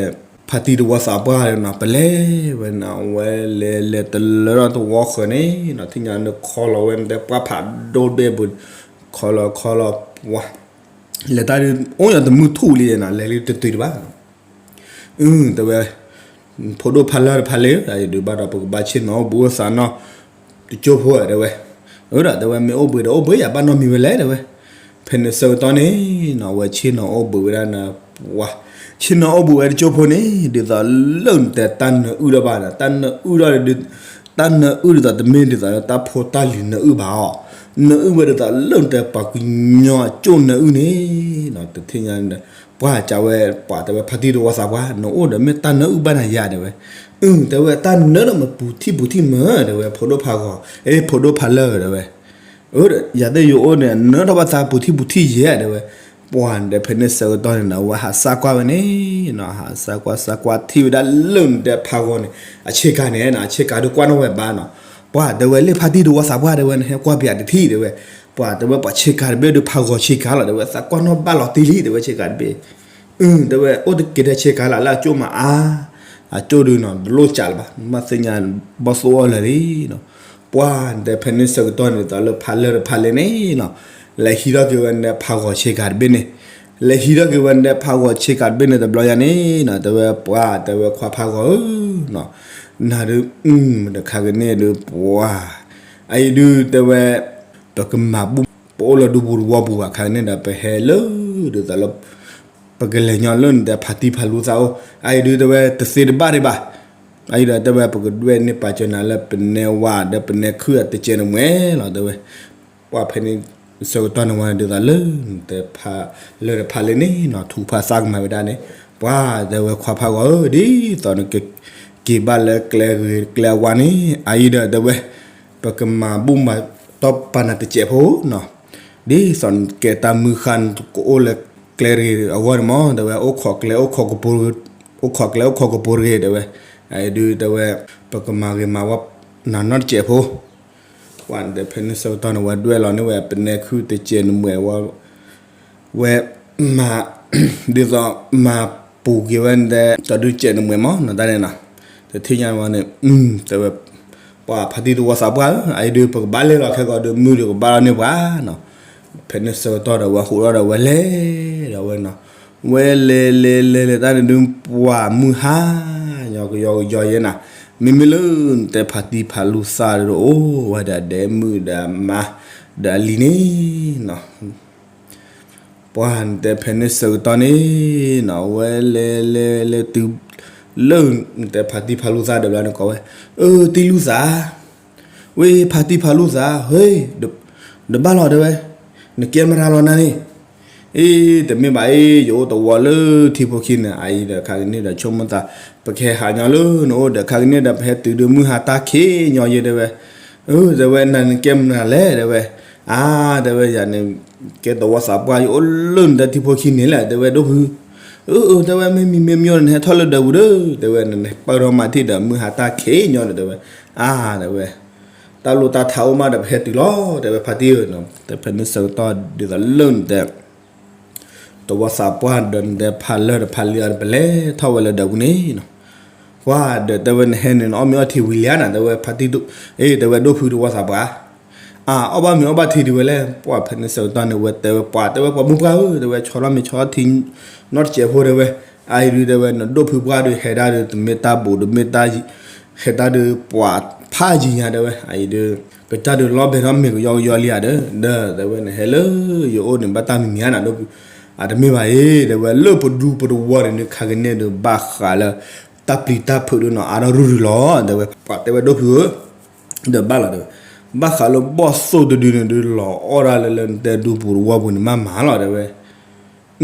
ဖါတံၢ်တဝီသးပှၢ်နီၤ ပလဲၤဝဲနီၤ ဝဲလဲၤလဲၤတလၢထီၣ်တဝီဃၢၤန့ၣ်နီၤ ထံၣ်ညါန့ၣ်ခီလီၤဝဲနတဲပှၢ်ဖးဒိၣ်ဒဲပူၤ, ခီလီၤခီလီၤပှၤ, လဲၤတၢ်ဒုး အိၣ်ယတမုၢ်ထူၣ်လံနီၤ လဲၤလံတတုၤတဘၣ် အၢ တဲဝဲ ဖိဒိၣ်ဖးလၢၢ်တဖးလ့ၤ ယဒုးဘၣ်ဒီးပကဘၣ်ဆ့ၣ်နီၤအိၣ်ဘှံးအိၣ်သးနီၤ တကၠိဖိတဲဝဲ, အၢ ဒီးတဲဝဲမ့ၢ်အိၣ်ဘှံးဒီးအိၣ်ဘှံး ယဘၣ်နီတမံၤဝဲလဲၣ်တဲဝဲ, ဖဲန့ၣ်ဆၢကတီၢ်န့ၣ်နီၤ ဝဲဆ့ၣ်နီၤအိၣ်ဘှံးဝဲဒၣ်နီၤ ပှၤ ဆ့ၣ်နီၤအိၣ်ဘှံးဝဲတကၠိဖိန့ၣ် ဒ်သိးလၢနတဲတၢ်နၢအုၣ်ထီၣ်ဘၣ်ဒီး တၢ်နၢအုၣ်ထီၣ်ဒီး တၢ်နၢအုၣ်ဒ်သိးတမ့ၢ်ဒ်သိးလၢတၢ်ဖိတၢ်လံၤနၢအုၣ်ဘၣ်အီၤ, နၢအုၣ်ဝဲဒ်သိးလၢနတဲပှၤကညီအကၠိၣ်နၢအုၣ်န့ၣ်နီၤ တထံၣ်ညါန့ၣ်ဒီး ပှၤကးဝဲ ပှၤတဲဝဲဖါတံၢ်တဝီသးပှၢ် နအိၣ်ဒီးမ့ၢ်တၢ်နၢအုၣ်ဘၣ်နၤယါတဲဝဲ, အၢ တဲဝဲတၢ်နၢဒီးမ့ၢ်ပူၤထံၣ်ပူၤထံၣ်မၢတဲဝဲ ဖိဒိၣ်ဖးဂီၤ အ့ ဖိဒိၣ်ဖးလၢၢ်တဲဝဲ အၢ ယၤသ့ၣ်ယအိၣ်န့ၣ် နၢထီၣ်ဘၣ်သးပူၤထံၣ်ပူၤထံၣ်ယဲၢ် တဲဝဲ, ပှၤတဲဖဲန့ၣ်ဆၢကတီၢ်န့ၣ်နီၤ အဝဲဟးစၢ်ကွၢ်ဝဲန့ၣ်နီၤ ဟးစၢ်ကွၢ်စၢ်ကွၢ်ထံၣ်ဝဲဒၣ်လၢနတဲဖးဂီၤန့ၣ် အဆ့ကၤန့ၣ်နီၤ အဆ့ကၤဒုးကွၢ်နီၣ်ဝဲဘၣ်နီၤ, ပှၤတဲဝဲလ့ၣ်ဖါတံၢ်တဝီသးပှၢ်တဲဝဲ နဟဲကွၢ်ပယၤတထံၣ်တဲဝဲ, ပှၤတဲဝဲပှၤဆ့ကၤတဘ့ၣ်ဒုးဖးဂီၤဆ့ကၤလီၤ တဲဝဲ သးကွၢ်နီၣ်ဘၣ်လီၤတံၢ်လံ တဲဝဲ ဆ့ကၤတဘ့ၣ် အၢ တဲဝဲ အိၣ်တက့ၤထဲဆ့ကၤလၢ်လၢအကၠိၣ်မးအါ, အကၠိၣ်ဒုးနီၤ တလိၣ်ကးလၢၤဘၣ် မ့ၢ်သ့ၣ်ညါဘီၣ်သိၣ်အီၣ်လၢာ်လံနီၤ, ပှၤတဲဖဲန့ၣ်ဆၢကတီၢ်န့ၣ် ဒ်သိးလၢဖးလၢၢ်တဖးလ့ၢ်န့ၣ်နီၤ, လဲၤဟံးထီၣ်က့ၤဝဲနတဲဖးဂီၤဆ့ကၤတဘ့ၣ်န့ၣ်, လဲၤဟံးထီၣ်က့ၤဝဲနတဲဖးဂီၤဆ့ကၤတဘ့ၣ်န့ၣ် တဘျီယါန့ၣ်နီၤ တဲဝဲပှၤတဲဝဲခွါဖးဂီၤဧၢ နီၤ, နၤဒုး တခါကန့ၣ်ဒုးပှၤ အအံၤဒုးတဲဝဲ ပကမၤဘူၣ် ပအိၣ်လၢဒူပူၤတဝီပူၤဘၣ် ခါကန့ၣ်ဒီး ပဟဲလၢ ဒ်သိးလၢ ပကလဲၤညီလၢနတဲဖးတံၢ်ဖးလူသးအိၣ် အအံၤဒုးတဲဝဲတသ့တဘၣ်ဒံးဘၣ်, အအံၤဒီးတဲဝဲ ပကဒွဲၣ်န့ၢ်ပာ်စၢၤနၤလၢပနဲဝါဒီးပနဲခုၣ်အတစဲးနမှဲလီၤ တဲဝဲ, ပှၤဖဲန့ၣ် ဆၢကတီၢ်န့ၣ်ဝဲန့ၣ် ဒ်သိးလၢ နတဲဖးလၢၢ်တဖးလ့ၢ်န့ၣ်နီၤ ထူဖးသးကမၤဝဲဒၣ်န့ၣ်, ပှၤတဲဝဲခွါဖးဂီၤဧၢ ဒ်သိးနက က့ၤဘၣ်လၢကျဲဂ့ၤကျဲအဝါန့ၣ် အအံၤဒီးတဲဝဲ ပကမၤဘူၣ်မၤတီၢ်ပာ်နၤတစဲးဖိနီၤ, ဒ်သိးနကဲတၢ်မုၢ်ဃၢ် နကအိၣ်လၢကျဲတဂ့ၤအဂီၢ်န့ၣ်မး တဲဝဲ အိၣ်ခိးကျဲအိၣ်ခိးကပိၤတဂ့ၤ တဲဝဲ, အအံၤဒုးတဲဝဲ ပကမၤဂ့ၤမၤဝါနၤနီတစဲးဖိ ပှၤနတဲဖဲန့ၣ်ဆၢကတီၢ်န့ၣ် ဝဲဒွဲၣ်လီၤန့ၢ်ဝဲပနဲခုၣ်တစဲးနမှဲဝဲ ဝဲ မၤ ဒ်သိးမၤပူၤက့ၤဝဲနတဲ တဒုးစဲးနမှဲမးနီၤ တၢ်န့ၣ်နီၤ, တထံၣ်ညါဝဲန့ၣ် တဲဝဲ ပှၤဖါတံၢ်တဝီသးပှၢ်ဧၢ အအံၤဒုး ပကဘၣ်လဲၤလီၤခဲကီးဒုး မုၢ်ဒုးကဘၣ်လီၤန့ၢ်ပှၤနီၤ, ဖဲန့ၣ်ဆၢကတီၢ်ဒီးဝဲဟူးထီၣ်ဒီးဝဲလဲၤဒီးဝဲနီၤ, ဝဲလဲၤလဲၤလဲၤလဲၤတၢ်န့ၣ်ဒုး ပှၤမုၢ်ဟါ ညီကယီကယီယဲနၤ, မ့မ့ၢ်လၢနတဲဖါတံၢ်ဖးလူသးဒီးအိၣ်ဝဲဒၣ်ဒဲးမုၣ်ဒီးမါ ဒီးအလံၤန့ၣ်နီၤ ပှၤနတဲဖဲန့ၣ်ဆၢကတီၢ်န့ၣ်နီၤ ဝဲလဲၤလဲၤလဲၤတုၤ လၢနတဲဖါတံၢ်ဖးလူသးဒီးဘျီန့ၣ်ကိးဝဲ, အၢ တံၢ်လူသး, ဝဲဖါတံၢ်ဖးလူသး ဟ့ၣ်, တဘၣ်လီၤတဲဝဲ, နကဲမတၤလီၤနၤန့ၣ်, အ့ တမ့ၢ်ဘၣ်အ့ ယအိၣ်တဝီလၢထံဖိခံန့ၣ် အအံၤဒီးခါကန့ၣ်ဒီးဆိကမိၣ်သး ပကဟဲဟးညီလၢနအိၣ်ဒီးခါကန့ၣ်ဒီး ပဟဲတုၤဒုးမုၢ်ဟါတၢ်ခံးညီယဲတဲဝဲ, အၢ တဲဝဲ နၤနကဲမနုၤလဲၣ်တဲဝဲ, အါ တဲဝဲ ယၤန့ၣ် ကဲတဝီသးပှၢ် ယအိၣ်လၢနတၢ်ထံဖိခံန့ၣ်လဲၣ် တဲဝဲဒိၣ်ဖု, အၢ အၢ တဲဝဲ မ့မ့ၢ်မ့ၢ်မ့ၢ်နဟဲထီၣ်လၢဒၢးပူၤဒီး တဲဝဲ နန့ၣ်ပၢၢ်ထီၣ်မၤထံၣ်ဒီးမုၢ်ဟါတၢ်ခံးညီဒီးတဲဝဲ, အါ တဲဝဲ တၢ်လိၣ်တၢ်ထးအိၣ်မးဒီးပဟဲတုၤလီၤ တဲဝဲ ဖါတံၢ်ဧၢ, တဲဖဲန့ၣ်ဆၢကတီၢ်ဒ်သိးလၢနတဲ တဝီသးပှၢ်ဒီးနတဲဖးလၢၢ်တဖးလံၤအီၤ ပလဲၤထီၣ်ဝဲလၢဒၢးပူၤန့ၣ်နီၤ, ပှၤဒီးတဲဝဲနဟဲန့ၣ် နအီၣ်မ့ၤအီထံဝံၤလံဧါနၤ တဲဝဲဖါတံၢ်, အ့ တဲဝဲဒိၣ်ဖုတဝီသးပှၢ်, အါ အီၣ်ဘၣ်မ့ၤအီဘၣ်ထံဒံးဝဲလဲၣ်, ပှၤဖဲန့ၣ်ဆၢကတီၢ်န့ၣ် ဝဲတဲဝဲပှၤ တဲဝဲပှၤမုၢ်ပှၢ်ဧၢ တဲဝဲဆီထီၣ်မ့ၤဆီထီၣ်ထံ နီတစဲးဖိတဲဝဲ, အအံၤဒုးတဲဝဲ နဒိၣ်ဖုပှၢ်ဒုးဟဲဒၣ်ဒီး တမ့ၢ်တၢ်ဘူး တမ့ၢ်တၢ်ယံၤ ဟဲတၢ်ဒုးပှၤဖးယံၤညါတဲဝဲ အအံၤဒုး ကစၢ်ဒုးလီၤဘဲၤထီၣ်မ့ၤကယီကယီလံဧါဒီး ဒီးတဲဝဲနဟဲလၢယအိၣ်န့ၣ် ဘၣ်တၢ်မံၤမံၤဧါနၤဒိၣ်ဖု, အတမ့ၢ်ဘၣ်အံၤ တဲဝဲလၢပဒူပတဝီန့ၣ်ဒုး ခါကန့ၣ်ဒုး ဘၣ်ဃးလၢ တၢ်ပျံၤတၢ်ဖုးဒုးနီၤ အါထီၣ်ရုၢ်ရုၢ်လီၤ တဲဝဲ ပှၤတဲဝဲဒိၣ်ဖုဧၢ ဒီးဘၣ်လီၤတဲဝဲ, ဘၣ်ဃးလၢဘီၣ်သိၣ်တဒုန့ၣ်ဒုး လီၤအီၣ်ဒၣ်လၢလၢနတဲဒူပူၤတဝီပူၤန့ၣ် မၤမၤလီၤတဲဝဲ,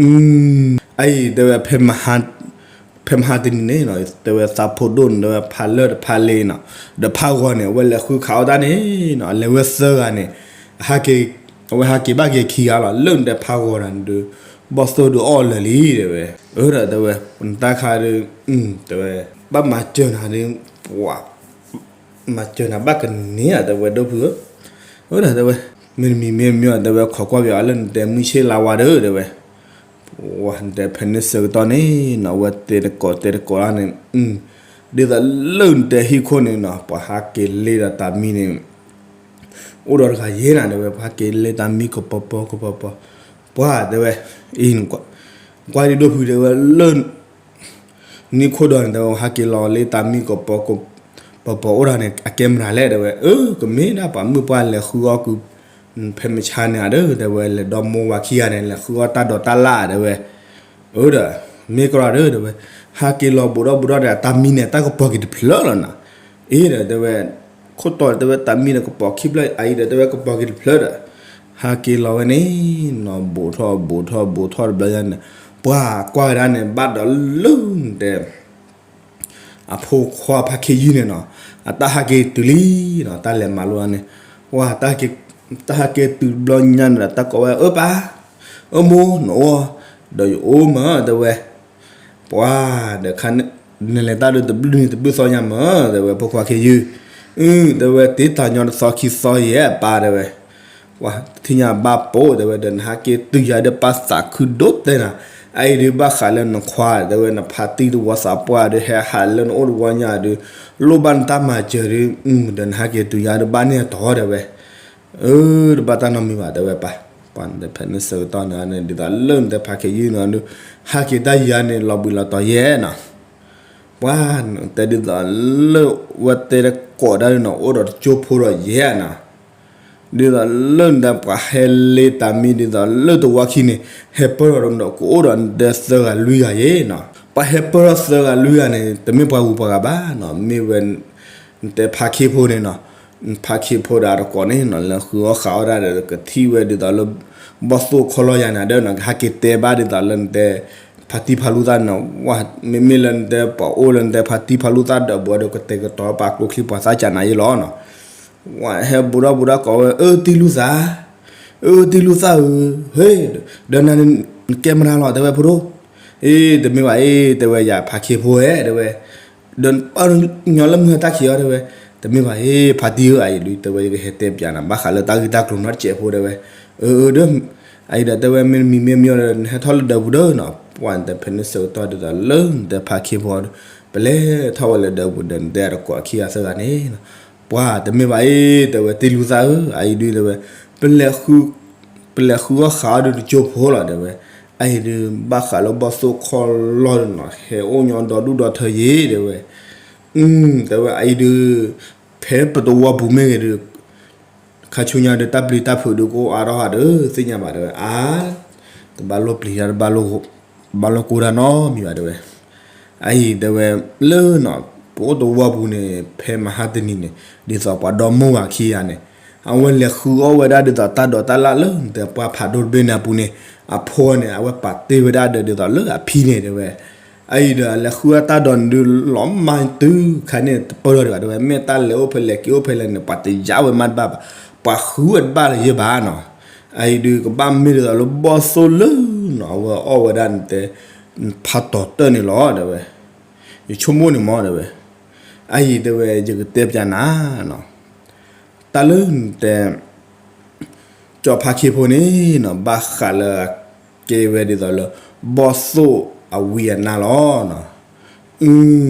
အံၤတဲဝဲ ဖဲမဟါတနံၤန့ၣ် တဲဝဲသးဖိဒိၣ်န့ၣ် တဲဝဲဖးလၢၢ်တဖးလ့ၤနီၤ ဒီးဖးဂီၤန့ၣ် အဝဲလဲၤဃုခးအီၣ်တၢ်န့ၣ်နီၤ လဲၤဝဲသၢဂၤန့ၣ် ဟဲက့ၤ အဝဲဟးက့ၤဘၣ်က့ၤခံဂၤလီၤ လၢနတဲဖးဂီၤတၢ်န့ၣ်ဒုး ဘီၣ်သိၣ်ဒုးအီၣ်လၢာ်လံတဲဝဲ, အၢ ဒီးတဲဝဲ နတၢ်ခါဒုး တဲဝဲ ဘၣ်မၤစၢၤနၤဒုး ပှၤ မၤစၢၤနၤဘၣ်ကန့ၢ်ဧါ တဲဝဲဒိၣ်ဖုဧၢ, အၢ ဒီးတဲဝဲ မ့တမံၤမ့မ့ၢ်တဲဝဲ ခိးကွၢ်ပယီၤလၢနတဲမုၢ်ဆ့ၣ်လါဝါဒီး တဲဝဲ, ဝဲနတဲဖဲန့ၣ်ဆၢကတီၢ်န့ၣ်နီၤ ဝဲတဲတကိးတဲတကိးလၢန့ၣ်, ဒ်သိးလၢနတဲဟံၣ်ခိၣ်န့ၣ်နီၤ ပှၤဟးက့ၤလ့ဒီးတၢ်မံန့ၣ် အိၣ်ဒီးတဂၤယဲနၤ တဲဝဲ ပှၤဟးက့ၤလ့တၢ်မံကပီၤပီၤကပီၤပီၤ, ပှၤတဲဝဲ အံၤ ကွၢ်ဒ်ဒိၣ်ဖုတဲဝဲလၢ နံၣ်ခိၣ်ဒီးန့ၣ် တဲဝဲ ဟးက့ၤလီၤလၢတၢ်မံကပီၤကပီၤအိၣ်ဒီးန့ၣ် အကဲမတၤလဲၣ် တဲဝဲ, အၢ ကမ့ၢ်ဒၣ်ပှၤမုၣ်ပှၢ်လဲၤဃုအီၣ်ကု ဖဲမဆါန့ၣ်ဧါဒီး တဲဝဲ လဲၤဒီမိၢ်ဝၤခံဂၤန့ၣ် လဲၤဃုအီၣ်တၢ်ဒိးတၢ်လၣ် တဲဝဲ, အၢ ဒီး မ့ၢ်ကရီဒီး တဲဝဲ, ဟးက့ၤလီၤဘူးဒီးဘူးဒီးဒီး တၢ်မံန့ၣ် တၢ်ကပီၤက့ၤတဖျၢၣ်လီၤနီၤ, အ့ဒီး တဲဝဲ ခိၣ်တီတဲဝဲ တၢ်မံန့ၣ် ကပီၤခံဖျၢၣ် အအံၤဒီး တဲဝဲ ကပီၤက့ၤတဖျၢၣ်ဒီး ဟးက့ၤလီၤဝဲန့ၣ်နီၤ ဘူးထီၣ်ဘူးထီၣ်ဘူးထီၣ်တဘျီညါန့ၣ် ပှၤကွၢ်ဝဲဒၣ်န့ၣ် ဘၣ်ဒီးလၢနတဲ အဖိခွါဖါခ့ယုၢ်န့ၣ်နီၤ အတၢ်ဟးက့ၤတုၤလံနီၤ တၢ်လဲၤမၤလိန့ၣ် ပှၤတၢ်က့ၤ တၢ်ဟဲက့ၤတုၤတဘျီညါန့ၣ်ဒီး တၢ်ကိးဝဲ အၢပၢ်, အၢမိၢ်, နအိၣ်, ဒီးယအိၣ်မး တဲဝဲ, ပှၤ, ဒီးခါန့ၣ် နလဲၤတၢ်ဒီးတဘျုးနံၤတဘျုးသီညါမး တဲဝဲ, ဖိခွါခ့ယုၢ်, အၢ တဲဝဲ, တ့တၢ်ညီတသီခံသီယဲၢ်ပၢ် တဲဝဲ, ပှၤတထံၣ်ညါဘၣ်ပိာ် တဲဝဲ, ဒီးနဟဲက့ၤတုၤယၤဒီးပၢ်သးခုဒိၣ်တဲနၤ, အအံၤဒုးဘၣ်ဃးလၢနခွါ တဲဝဲ, နဖါတံၢ်တဝီသးပှၢ်ဒီး ဟဲဟးလၢနအိၣ်တဝီညါဒီး လိၣ်ဘၣ်နတၢ်မၤစၢၤဒီး ဒီးနဟဲက့ၤတုၤယၤဒီးဘၣ်န့ၢ်အတီၤ တဲဝဲ, အၢ တဘၣ်တၢ်နီတမံၤဘၣ် တဲဝဲပၢ်, ပှၤနတဲဖဲန့ၣ်ဆၢကတီၢ်န့ၣ် ဒ်သိးလၢနတဲဖါခ့ယုၢ်န့ၣ်ဒီး ဟဲက့ၤတၢ်ယၤန့ၣ် လီၤဘှံးလီၤတီၤယဲၢ်နီၤ, ပှၤတဲဒ်သိးလၢဝဲတဲတကိးဒၣ်ဒုးနီၤ အိၣ်ဒီးတကၠိဖိဒီးယဲၢ်နီၤ ဒ်သိးလၢနတဲပှၤဟဲလ့တၢ်မံ ဒ်သိးလၢတဝီခံန့ၣ် ဟဲပၢၢ်ထီၣ်ဒီး ကအိၣ်ဒီးနတဲသၢဂၤလွံၢ်ဂၤယဲၢ်နီၤ, ပှၤဟဲပၢၢ်ထီၣ်သၢဂၤလွံၢ်ဂၤန့ၣ် တမ့ၢ်ပှၤဂုၤပှၤဂၤဘၣ်နီၤ, မ့ၢ်ဝဲ နတဲဖါခ့ဖိန့ၣ်နီၤ, ဖါခ့ဖိဒီးအတကိးန့ၣ်နီၤ လဲၤဃုအီၣ်ဃးအီၣ်ဒၣ်ဒီး ကထံၣ်ဝဲဒ်သိးလၢ ဘီၣ်သိၣ်ခီလီၢ်ယၤန့ၣ်ဒီးနီၤ ကဟဲက့ၤတဲဘၣ်ဒ်သိးလၢနတဲ ဖါတံၢ်ဖါလူၢ်သၣ်န့ၣ်နီၤ, ဝဲ မ့မ့ၢ်လၢနတဲပှၤအိၣ်လၢနတဲဖါတံၢ်ဖါလူၢ်သၣ်ဒီး ဘၣ်ဒီးကတဲာ်ကတီၤပာ်ကျိချံပှၤသၣ်ကၢ်နၤယဲၢ်လီၤနီၤ, ဝဲဟဲဘူးဒီးဘူးဒီးကိးဝဲ အၢတံၢ်လူၢ်သၣ်, အၢတံၢ်လူၢ်သၣ်ဧၢ, ဟ့ၣ်, ဒီးနၤန့ၣ် နကဲမတၤလီၤ တဲဝဲဖိဒိၣ်, အ့ တမ့ၢ်ဘၣ်အ့ တဲဝဲယၤဖါခ့ဖိဧဲ တဲဝဲ ဒီးပှၤညီလၢမုၢ်ဟဲတၢ်ခံးအီၤ တဲဝဲ, တမ့ၢ်ဘၣ်အ့ ဖါတံၢ်ဧၢ အအံၤဒုး တဲဝဲ ယကဟဲတဲပၠးနၤ ဘၣ်ဃးလၢတၢ်ဂ့ၢ်တၢ်ကျိၤနီတစဲးဖိ တဲဝဲ, အၢ အၢ ဒီး အအံၤဒီး တဲဝဲ မ့ၢ်တမံၤမ့ၢ်မ့ၢ်ဒီး နဟဲထီၣ်လၢဒၢးပူၤဒီးနီၤ, ပှၤနတဲဖဲန့ၣ်ဆၢကတီၢ်ဒ်သိးလၢနတဲဖါခ့ဖိဒီး ပလဲၤထီၣ်ဝဲလၢဒၢးပူၤဒီး နတဲအတကိးခံဂၤသၢဂၤန့ၣ်နီၤ, ပှၤတမ့ၢ်ဘၣ်အ့ တဲဝဲ တံၢ်လူၢ်သၣ်ဧၢ အအံၤဒုး တဲဝဲ ပလဲၤဃုအီၣ်ဃးအီၣ်ဒီးတကၠိဖိလီၤ တဲဝဲ, အအံၤဒုး ဘၣ်ဃးလၢဘီၣ်သိၣ်ခီလီၢ်နီၤ ဟဲအိၣ်ညီဒီဒူၣ်ဒီထၢယဲၢ် တဲဝဲ, တဲဝဲ အအံၤဒုး ဖဲပတဝီပူၤမ့ၢ်ဂ့ၤဒုး ခါဆူညါဒီး တၢ်ပျံၤတၢ်ဖုးဒုးကအိၣ်အါထီၣ်ဧါဒီး သ့ၣ်ညါဘၣ် တဲဝဲ, အါ တဘၣ်လိၣ်ပျံၤတၢ် တဘၣ်လိၣ်ကိၢ်တၢ်နီတမံၤဘၣ် တဲဝဲ, အအံၤ တဲဝဲ လၢနီၤ ပအိၣ်တဝီပူၤန့ၣ် ဖဲမဟါတနံၤန့ၣ် ဒ်သိးပှၤဒီမိၢ်ဝၤခံဂၤန့ၣ် အဝဲလဲၤဃုအီၣ်ဝဲဒၣ်ဒ်သိးတၢ်ဒိးတၢ်လၣ်လၢနတဲပှၢ်ဖးဒိၣ်တဘ့ၣ်န့ၣ်အပူၤန့ၣ် အဖိန့ၣ် အဝဲပာ်တ့ၢ်ဝဲဒၣ်ဒီးဒ်သိးလၢအဖံန့ၣ် တဲဝဲ အအံၤဒီး အလဲၤဃုအီၣ်တၢ်ဒိးန့ၣ်ဒုး လီၤမၢ်တုၤခါန့ၣ် တပၢၢ်ထီၣ်ဒံးဘၣ် တဲဝဲ, မ့ၢ်တၢ်လဲၤအိၣ်ဖဲလဲၣ်က့ၤအိၣ်ဖဲလဲၣ်န့ၣ် ပှၤတယါဝဲမးတဘၣ်ဘၣ်, ပှၤဃုဝဲတဘၣ်လၢၤယဲၢ်ဘၣ်နီၤ, အအံၤဒုး ကဘၣ်မ့ၢ်ဒ်သိးလၢဘီၣ်သိၣ်လၢနီၤ အဝဲအီၣ်ဝဲဒၣ်နတဲ ဖးတီၤတၢၢ်န့ၣ်လီၤ တဲဝဲ, ယဆိကမိၣ်န့ၣ်မး တဲဝဲ, အအံၤ တဲဝဲ ယကတဲပျးနၤနီၤ တၢ်လၢနတဲ ကၠီဖါခ့ဖိန့ၣ်နီၤ ဘၣ်ဃးလၢအကဲဝဲဒ်သိးလၢ ဘီၣ်သိၣ်အဝံအနါလီၤနီၤ,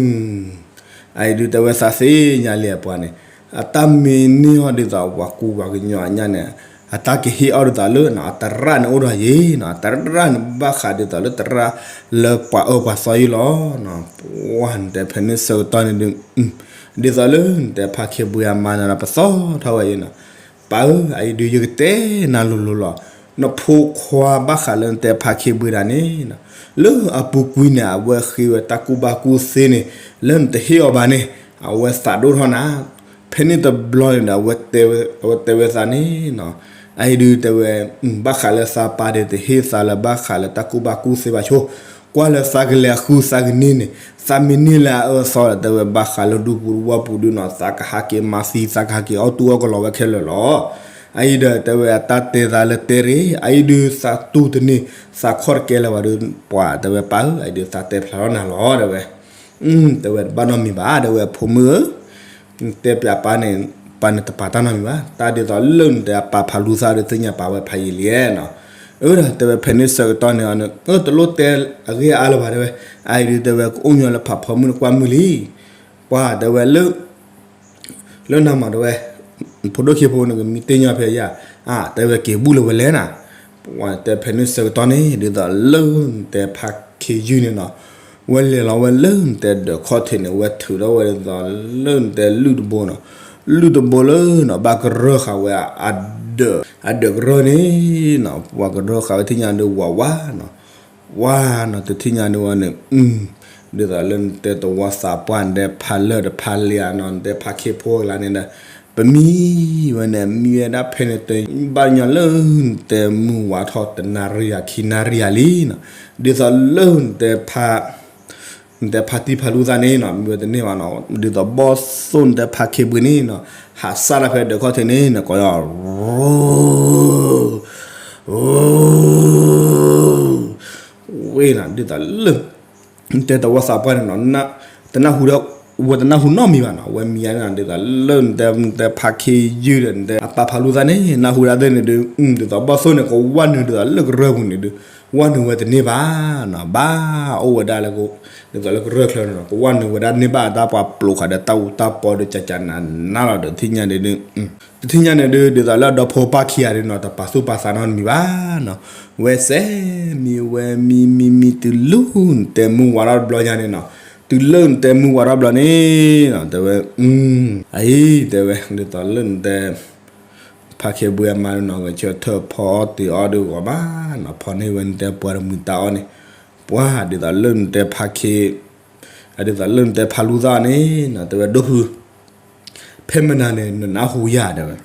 အအံၤဒုး တဲဝဲ သးသ့ၣ်ညါလံအပှၤန့ၣ် အတၢ်မ့ၢ်န့ၢ်အီၤဒ်သိးပှၤကူပှၤကညီအညၣ်န့ၣ် အတၢ်ကဟ့ၣ်အီၤဒ်သိးလၢနီၤ အသရၣ်န့ၣ်အိၣ်ဒီးယဲနီၤ အသရၣ်န့ၣ်ဘၣ်ဃးဒ်သိးလၢသရၣ်လၢပှၤအၢပှၤသီယဲလီၤနီၤ, ပှၤနတဲဖဲန့ၣ်ဆၢကတီၢ်န့ၣ်ဒုး ဒ်သိးလၢနတဲဖါခ့ဘှံးအမါန့ၣ်ဒီး ပသီထီၣ်ဝဲယဲနီၤ, ပၢ်ဧၢ အအံၤဒုး ယကတဲနၤလိၤလိၤလီၤ, နဖိခွါဘၣ်ဃးလၢနတဲဖါခ့ဘှံးတၢ်န့ၣ်နီၤ လၢအပူၤကွံာ်န့ၣ် အဝဲဃ့ဝဲတၢ်ကူၣ်ဘၣ်ကူၣ်သ့န့ၣ် လၢနတဟ့ၣ်အီၤဘၣ်န့ၣ် အဝဲသးဒိၣ်ထီၣ်နၤ, ဖဲန့ၣ်တဘျီန့ၣ်ဒီး အဝဲတဲဝဲသးန့ၣ်နီၤ, အအံၤဒုး တဲဝဲ ဘၣ်ဃးလၢသးပၢ်ဒီး တဟ့ၣ်သးလၢဘၣ်ဃးလၢတၢ်ကူၣ်ဘၣ်ကူၣ်သ့ဘၣ်ဆိ, ကွၢ်လၢသးကလဲၤအဃုသးကန့ၢ်န့ၣ် သးမ့ၢ်န့ၢ်လၢအအၢအသီဒီး တဲဝဲ ဘၣ်ဃးလၢဒူပူၤတဝီပူၤဒုးနီၤ သးကဟးက့ၤမၤသံ သးကဟးက့ၤအီၣ်တူၢ်အီၣ်ကလီၤဝဲခဲလၢာ်လီၤ. အအံၤဒီး တဲဝဲ အတၢ်တဲသးလၢတဲရ့ၣ် အအံၤဒုး သးတူၢ်တန့ၢ် သးခီၣ်တကဲလၢၤဘၣ်ဒီး ပှၤ တဲဝဲ ပၢ်ဧၢ အအံၤဒုး သးတဲဖျါထီၣ်နၤလီၤ တဲဝဲ တဲဝဲ တဘၣ်နီတမံၤဘၣ် တဲဝဲ ဖိမုၣ်ဧၢ, နတဲပျးပၢ်န့ၣ် ပၢ်န့ၣ်တပာ်တၢ်နီတမံၤဘၣ်, တၢ်ဒ်သိးလၢနတဲအပၢ်ဖးလူသၣ်ဒီး သ့ၣ်ညါပာ်ဝဲဖးယံာ်လံနီၤ, အၢဒီး တဲဝဲ ဖဲန့ၣ်ဆၢကတီၢ်န့ၣ်အီၤန့ၣ် အၢ တလိၣ်တဲအဂ့ၢ်အါလၢၤဘၣ် တဲဝဲ, အအံၤဒုး တဲဝဲ ကအိၣ်ညီလၢဖးဖီမုၢ်န့ၣ် ကွၢ်မုၢ်လံ, ပှၤ တဲဝဲ လၢ လၢနၤမး တဲဝဲ, ဖိဒိၣ်ခ့ဖိန့ၣ် ကမံတ့ၢ်ညီဖဲယၤ, အါ တဲဝဲ က့ၤဘူၣ်လၢဝဲလဲၣ်နၤ, ပှၤ တဲဖဲန့ၣ်ဆၢကတီၢ်န့ၣ် ဒ်သိးလၢနတဲဖါခ့ယုၢ်န့ၣ်နီၤ, ဝဲလဲၤလီၤဝဲလၢနတဲဒၢးခီၣ်ထံးန့ၣ် ဝဲထုးထီၣ်ဝဲဒ်သိးလၢနတဲလုၢ်တဘိနီၤ, လုၢ်တဘိလၢနီၤ ဘၣ်ကရၢဃာ်ဝဲ အဒၢး အဒၢးကရၢန့ၣ်နီၤ, ပှၤကရၢဃာ်ဝဲထံၣ်ညါဒုးဝးဝးနီၤ ဝါနီၤ တထံၣ်ညါဒုးဝဲန့ၣ်, ဒ်သိးလၢနတဲတဝီသးပှၢ် နတဲဖးလၢၢ်တဖးလံဧါနီၤ နတဲဖါခ့ဖိကလါန့ၣ်ဒီး, ပမံဝဲန့ၣ် မံဝဲဒၣ်ဖဲန့ၣ် တဘၣ်ညီလၢနတဲမုၢ်ဝါထီၣ်တနၣ်ရံၣ်ဧါ ခံနၣ်ရံၣ်ဧါလံနီၤ, ဒ်သိးလၢနတဲဖါ နတဲဖါတံၢ်ဖါလူသၣ်န့ၣ်နီၤ မ့ၢ်ဝဲတန့ၢ်ဘၣ်နီၤ ဒ်သိးဘီၣ်သိၣ်နတဲဖါခ့ဘှ့န့ၣ်နီၤ ဟးစၢ်တၢ်ဖဲဒၢးခီၣ်ထံးန့ၣ်နီၤ ကိးယီၤ ဝ့ၢ်နီၤ ဒ်သိးလၢ နတဲတဝီသးပှၢ်န့ၣ်နီၤ တနၢ်ဟူဒီး ဝဲတနၢ်ဟူနီတမံၤဘၣ်နီၤ ဝဲမံၤယါန့ၣ်နီၤ ဒ်သိးလၢနတဲ နတဲဖါခ့ယုၢ်ဒီး နတဲအပၢ်ဖါလူသၣ်န့ၣ် နၢ်ဟူဒၣ်သ့ၣ်န့ၣ်ဒုး ဒ်သိးဘီၣ်သိၣ်န့ၣ် ကဝၢ်နုာ်ဒ်သိးလၢကရၢၢ်ပူၤန့ၣ်ဒုး ဝၢ်နုာ်ဝဲတန့ၢ်ဘၣ်နီၤ ဘၣ်အိၣ်ဝဲဒၣ်လၢ ဒ်သိးလၢကရၢၢ်ချၢန့ၣ်နီၤ ကဝၢ်နုာ်ဝဲဒၣ်န့ၢ်ဘၣ်တၢ်ပှၤပျိးဃာ်ဒီးတၢ်အူတၢ်ပီဒီး ကကနးနးလီၤဒီး တထံၣ်ညါန့ၣ်ဒုး တထံၣ်ညါန့ၣ်ဒုး ဒ်သိးလၢဒီဖိပၢ်ခံဂၤဒုးနီၤ တပာ်သူၣ်ပာ်သးနီတမံၤဘၣ်နီၤ ဝဲစဲးမံဝဲမံမံမံတုၤလၢနတဲမုၢ်ဝါထီၣ်တဘျီညါန့ၣ်နီၤ တုၤလၢနတဲမုၢ်ဝါထီၣ်တဘျီန့ၣ်နီၤ တဲဝဲ အံၤ တဲဝဲ ဒ်သိးလၢနတဲ ဖါခ့ဘှ့အမါဒုးနီၤ ဂဲၤဆၢထၢၣ်ဖီအီၣ်တ့ၤအီၣ်ဒုးဂီၤဘၣ်နီၤ ဖီန့ၢ်ဝဲနတဲပှၤတမှံၤတၢ်အီၣ်န့ၣ် ပှၤဒ်သိးလၢနတဲဖါခ့ အဒ်သိးလၢနတဲဖါလူသၣ်န့ၣ်နီၤ တဲဝဲဒိၣ်ဖု ဖဲမနၤန့ၣ် နနၢ်ဟူယၤတဲဝဲ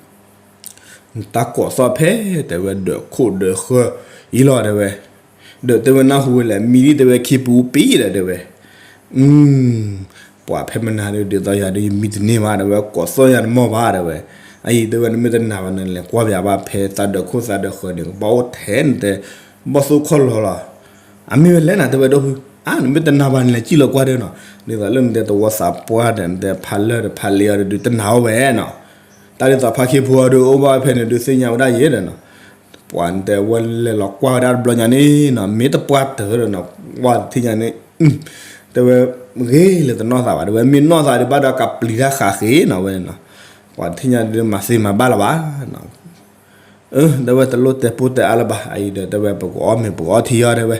နတၢ်ကိးသီၣ်ဖဲ တဲဝဲ ဒၢးခိၣ်ဒၢးဃၢအံၤလီၤတဲဝဲ ဒီးတဲဝဲနၢ်ဟူဝဲလဲၣ် မံဒ်တဲဝဲခံပူၤပံၤဒီးတဲဝဲ ပှၤဖဲမနၤဒုး ဒ်သိးယၤဒုး ယမံတန့ၢ်ဘၣ်တဲဝဲ ကိးသီၣ်ယၤတမီၢ်ဘၣ်တဲဝဲ အအံၤတဲဝဲ နမ့ၢ်တနာ်ဘၣ်န့ၣ် လဲၤကွၢ်ပၠးဘၣ်ဖဲသးဒၢးခိၣ်သးဒၢးဃၢန့ၣ် ကဘၣ်အိၣ်ထဲနတဲ ဘီၣ်သိၣ်ခီၣ်လီၤလီၤ အမ့ၢ်ဝဲလဲၣ်နၤတဲဝဲဒိၣ်ဖု အါ နမ့ၢ်တနာ်ဘၣ်န့ၣ် လဲၤစံၣ်လီၤကွၢ်ဒၢနီၤ ဒ်သိးလၢနတဲတဝီသးပှၢ်ဒီး နတဲဖါလၢၢ်ဒီးဖါလ့အီၤဒုး တနာ်အီၤဝဲနီၤ တၢ်ဒ်သိးဖါခ့ဖိအီၤဒုး အိၣ်ဘၣ်ဖဲန့ၣ်ဒုး သ့ၣ်ညါဝဲဒၣ်ယဲဒီးနီၤ ပှၤနတဲဝဲလဲၤလီၤကွၢ်ဝဲဒၣ်တဘျီညါန့ၣ်နီၤ မ့ၢ်တပှၢ်တၢၢ်ဒီးနီၤ ကွၢ်တထံၣ်ညါန့ၣ် တဲဝဲ ဂ့ၤလၢတနီၢ်သးဘၣ် တဲဝဲ မ့ၢ်နီၢ်သးဒုး ဘၣ်ဒီးကပျံၤတၢ်ဃးဃ့နီၤဝဲန့ၣ်နီၤ ပှၤတထံၣ်ညါဒုး မၤသ့မၤဘၣ်လၢၤဘၣ်နီၤ အၢ တဲဝဲတလိၣ်တဲပိၢ်တဲအါလၢၤဘၣ် အအံၤဒီးတဲဝဲ ပကအီၣ်မ့ၤပကအီထံအီၤတဲဝဲ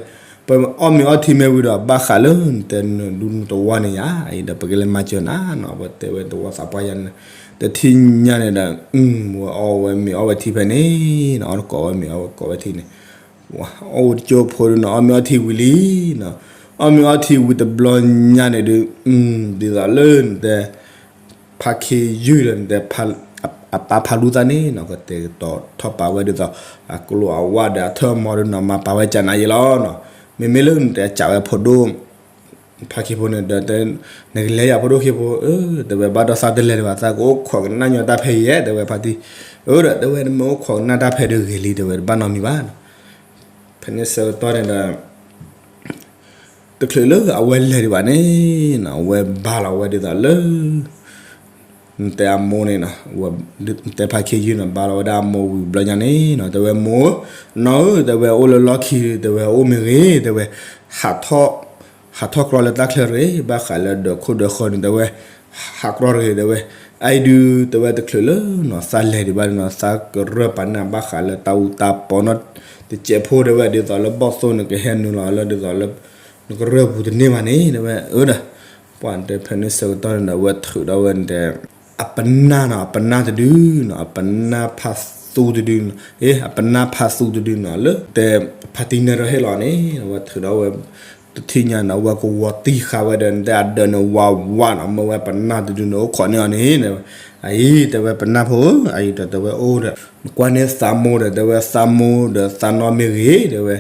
ပအီၣ်မ့ၤအီထံမ့ၢ်ဝံၤဒီး ဘၣ်ဃးလၢနတဲနဒူနတဝီန့ၣ်ယါ အအံၤဒီးပကလဲၤမၤစၢၤနၤနီၤ ပတဲဝဲတဝီသးပှၢ်ယါန့ၣ် တထံၣ်ညါန့ၣ်ဒီး ဝဲအီၣ်ဝဲမ့ၤအီဝဲထံဖဲန့ၣ်နီၤ အီၣ်တကိးဝဲမ့ၤအီဝဲကိးဝဲထံန့ၣ် အီၣ်ဝဲတကၠိဖိဒုးနီၤ အီၣ်မ့ၤအီထံဝံၤလံနီၤ အီၣ်မ့ၤအီထံဝံၤတဘျီညါန့ၣ်ဒုး ဒ်သိးလၢနတဲ ဖါခ့ယုၢ်ဒီး နတဲ အပၢ်ဖါလူသၣ်န့ၣ်နီၤ ကတဲာ်ကတီၤထီၣ်ပာ်ဝဲဒ်သိး အကျိၤအဝၣ်ဒီးအထၢၣ်အမီၤဒုးနီၤ မၤပာ်ဝဲကနၤယဲလီၤနီၤ မ့မ့ၢ်လၢနတဲစံးဝဲဖိဒိၣ် ဖါခ့ဖိန့ၣ်ဒီး နကလဲၤယၤဖိဒိၣ်ခ့ဖိ တဲဝဲဘၣ်ဒီးသးတလဲၤဒံးဘၣ် သးကအိၣ်ခိးကနၣ်ညီတၢ်ဖဲအံၤယဲ တဲဝဲဖါတံၢ် အၢဒီး တဲဝဲနမ့ၢ်အိၣ်ခိးကနၣ်တၢ်ဖဲဒုးဂ့ၤလံ တဲဝဲတဘၣ်နီတမံၤဘၣ်နီၤ ဖဲန့ၣ်ဆၢကတီၢ်န့ၣ်ဒီး တချုးလၢအဝဲလဲၤဒံးဘၣ်န့ၣ်နီၤ အဝဲဘါလီၤဝဲဒ်သိးလၢ နတဲအမိၢ်န့ၣ်နီၤ နတဲဖါခ့ယုၢ်နီၤ ဘါလီၤဝဲဒၣ်အမိၢ်ဝံၤဘျီညါန့ၣ်နီၤ တဲဝဲမိၢ်ဧၢ, နီၢ်ဧၢ တဲဝဲအိၣ်လၢလီၢ်ခံ တဲဝဲအိၣ်မ့ၢ်ဂ့ၤ တဲဝဲ ဟးထီၣ် ဟးထီၣ်ကြီလၢတၢ်ချၢတဂ့ၤ ဘၣ်ဃးလၢဒၢးခိၣ်ဒၢးဃၢန့ၣ် တဲဝဲ ဟးကြီတဂ့ၤ တဲဝဲ အအံၤဒုး တဲဝဲတချုးလၢနီၤ သးလဲၤဒံးဘၣ်န့ၣ်နီၤ သးကရၢၢ်ပာ်န့ၢ်ဘၣ်ဃးလၢတၢ်အူတၢ်ပီနီၤ တစဲးဖိ တဲဝဲ ဒ်သိးလၢဘီၣ်သိၣ်န့ၣ် ကဟဲနုာ်လီၤလၢဒ်သိးလၢ နကရၢၢ်ပူၤတန့ၢ်ဘၣ်န့ၣ် တဲဝဲ အၢဒီး ပှၤတဲဖဲန့ၣ်ဆၢကတီၢ်န့ၣ်ဒီး အဝဲထုးဒီးဝဲန့ၣ်တဲ အပနၢ်နီၤ အပနၢ်တဒုနီၤ အပနၢ်ဖးသူတဒုနီၤ အ့ အပနၢ်ဖးသူတဒုနီၤ လၢတဲ ဖါတံၢ်နဲၣ်ထီၣ်ဟ့ၣ်လီၤန့ၣ် အဝဲထုးဒီးဝဲ တထံၣ်ညါန့ၣ် အဝဲကဝီၤတံၢ်ဃာ်ဝဲဒီး နတဲအဒၢးန့ၣ်ဝးဝးနီၤ မ့ၢ်ဝဲပနၢ်တဒုန့ၣ် အိၣ်ခိးန့ၢ်အီၤန့ၣ် အအံၤ တဲဝဲပနၢ်ဖိဧၢ အအံၤဒီးတဲဝဲအိၣ်ဒီး နကွၢ်န့ၢ်သးမိၢ်ဒီး တဲဝဲသးမိၢ်ဒီးသးနီၢ်မ့ၢ်ဂ့ၤ တဲဝဲ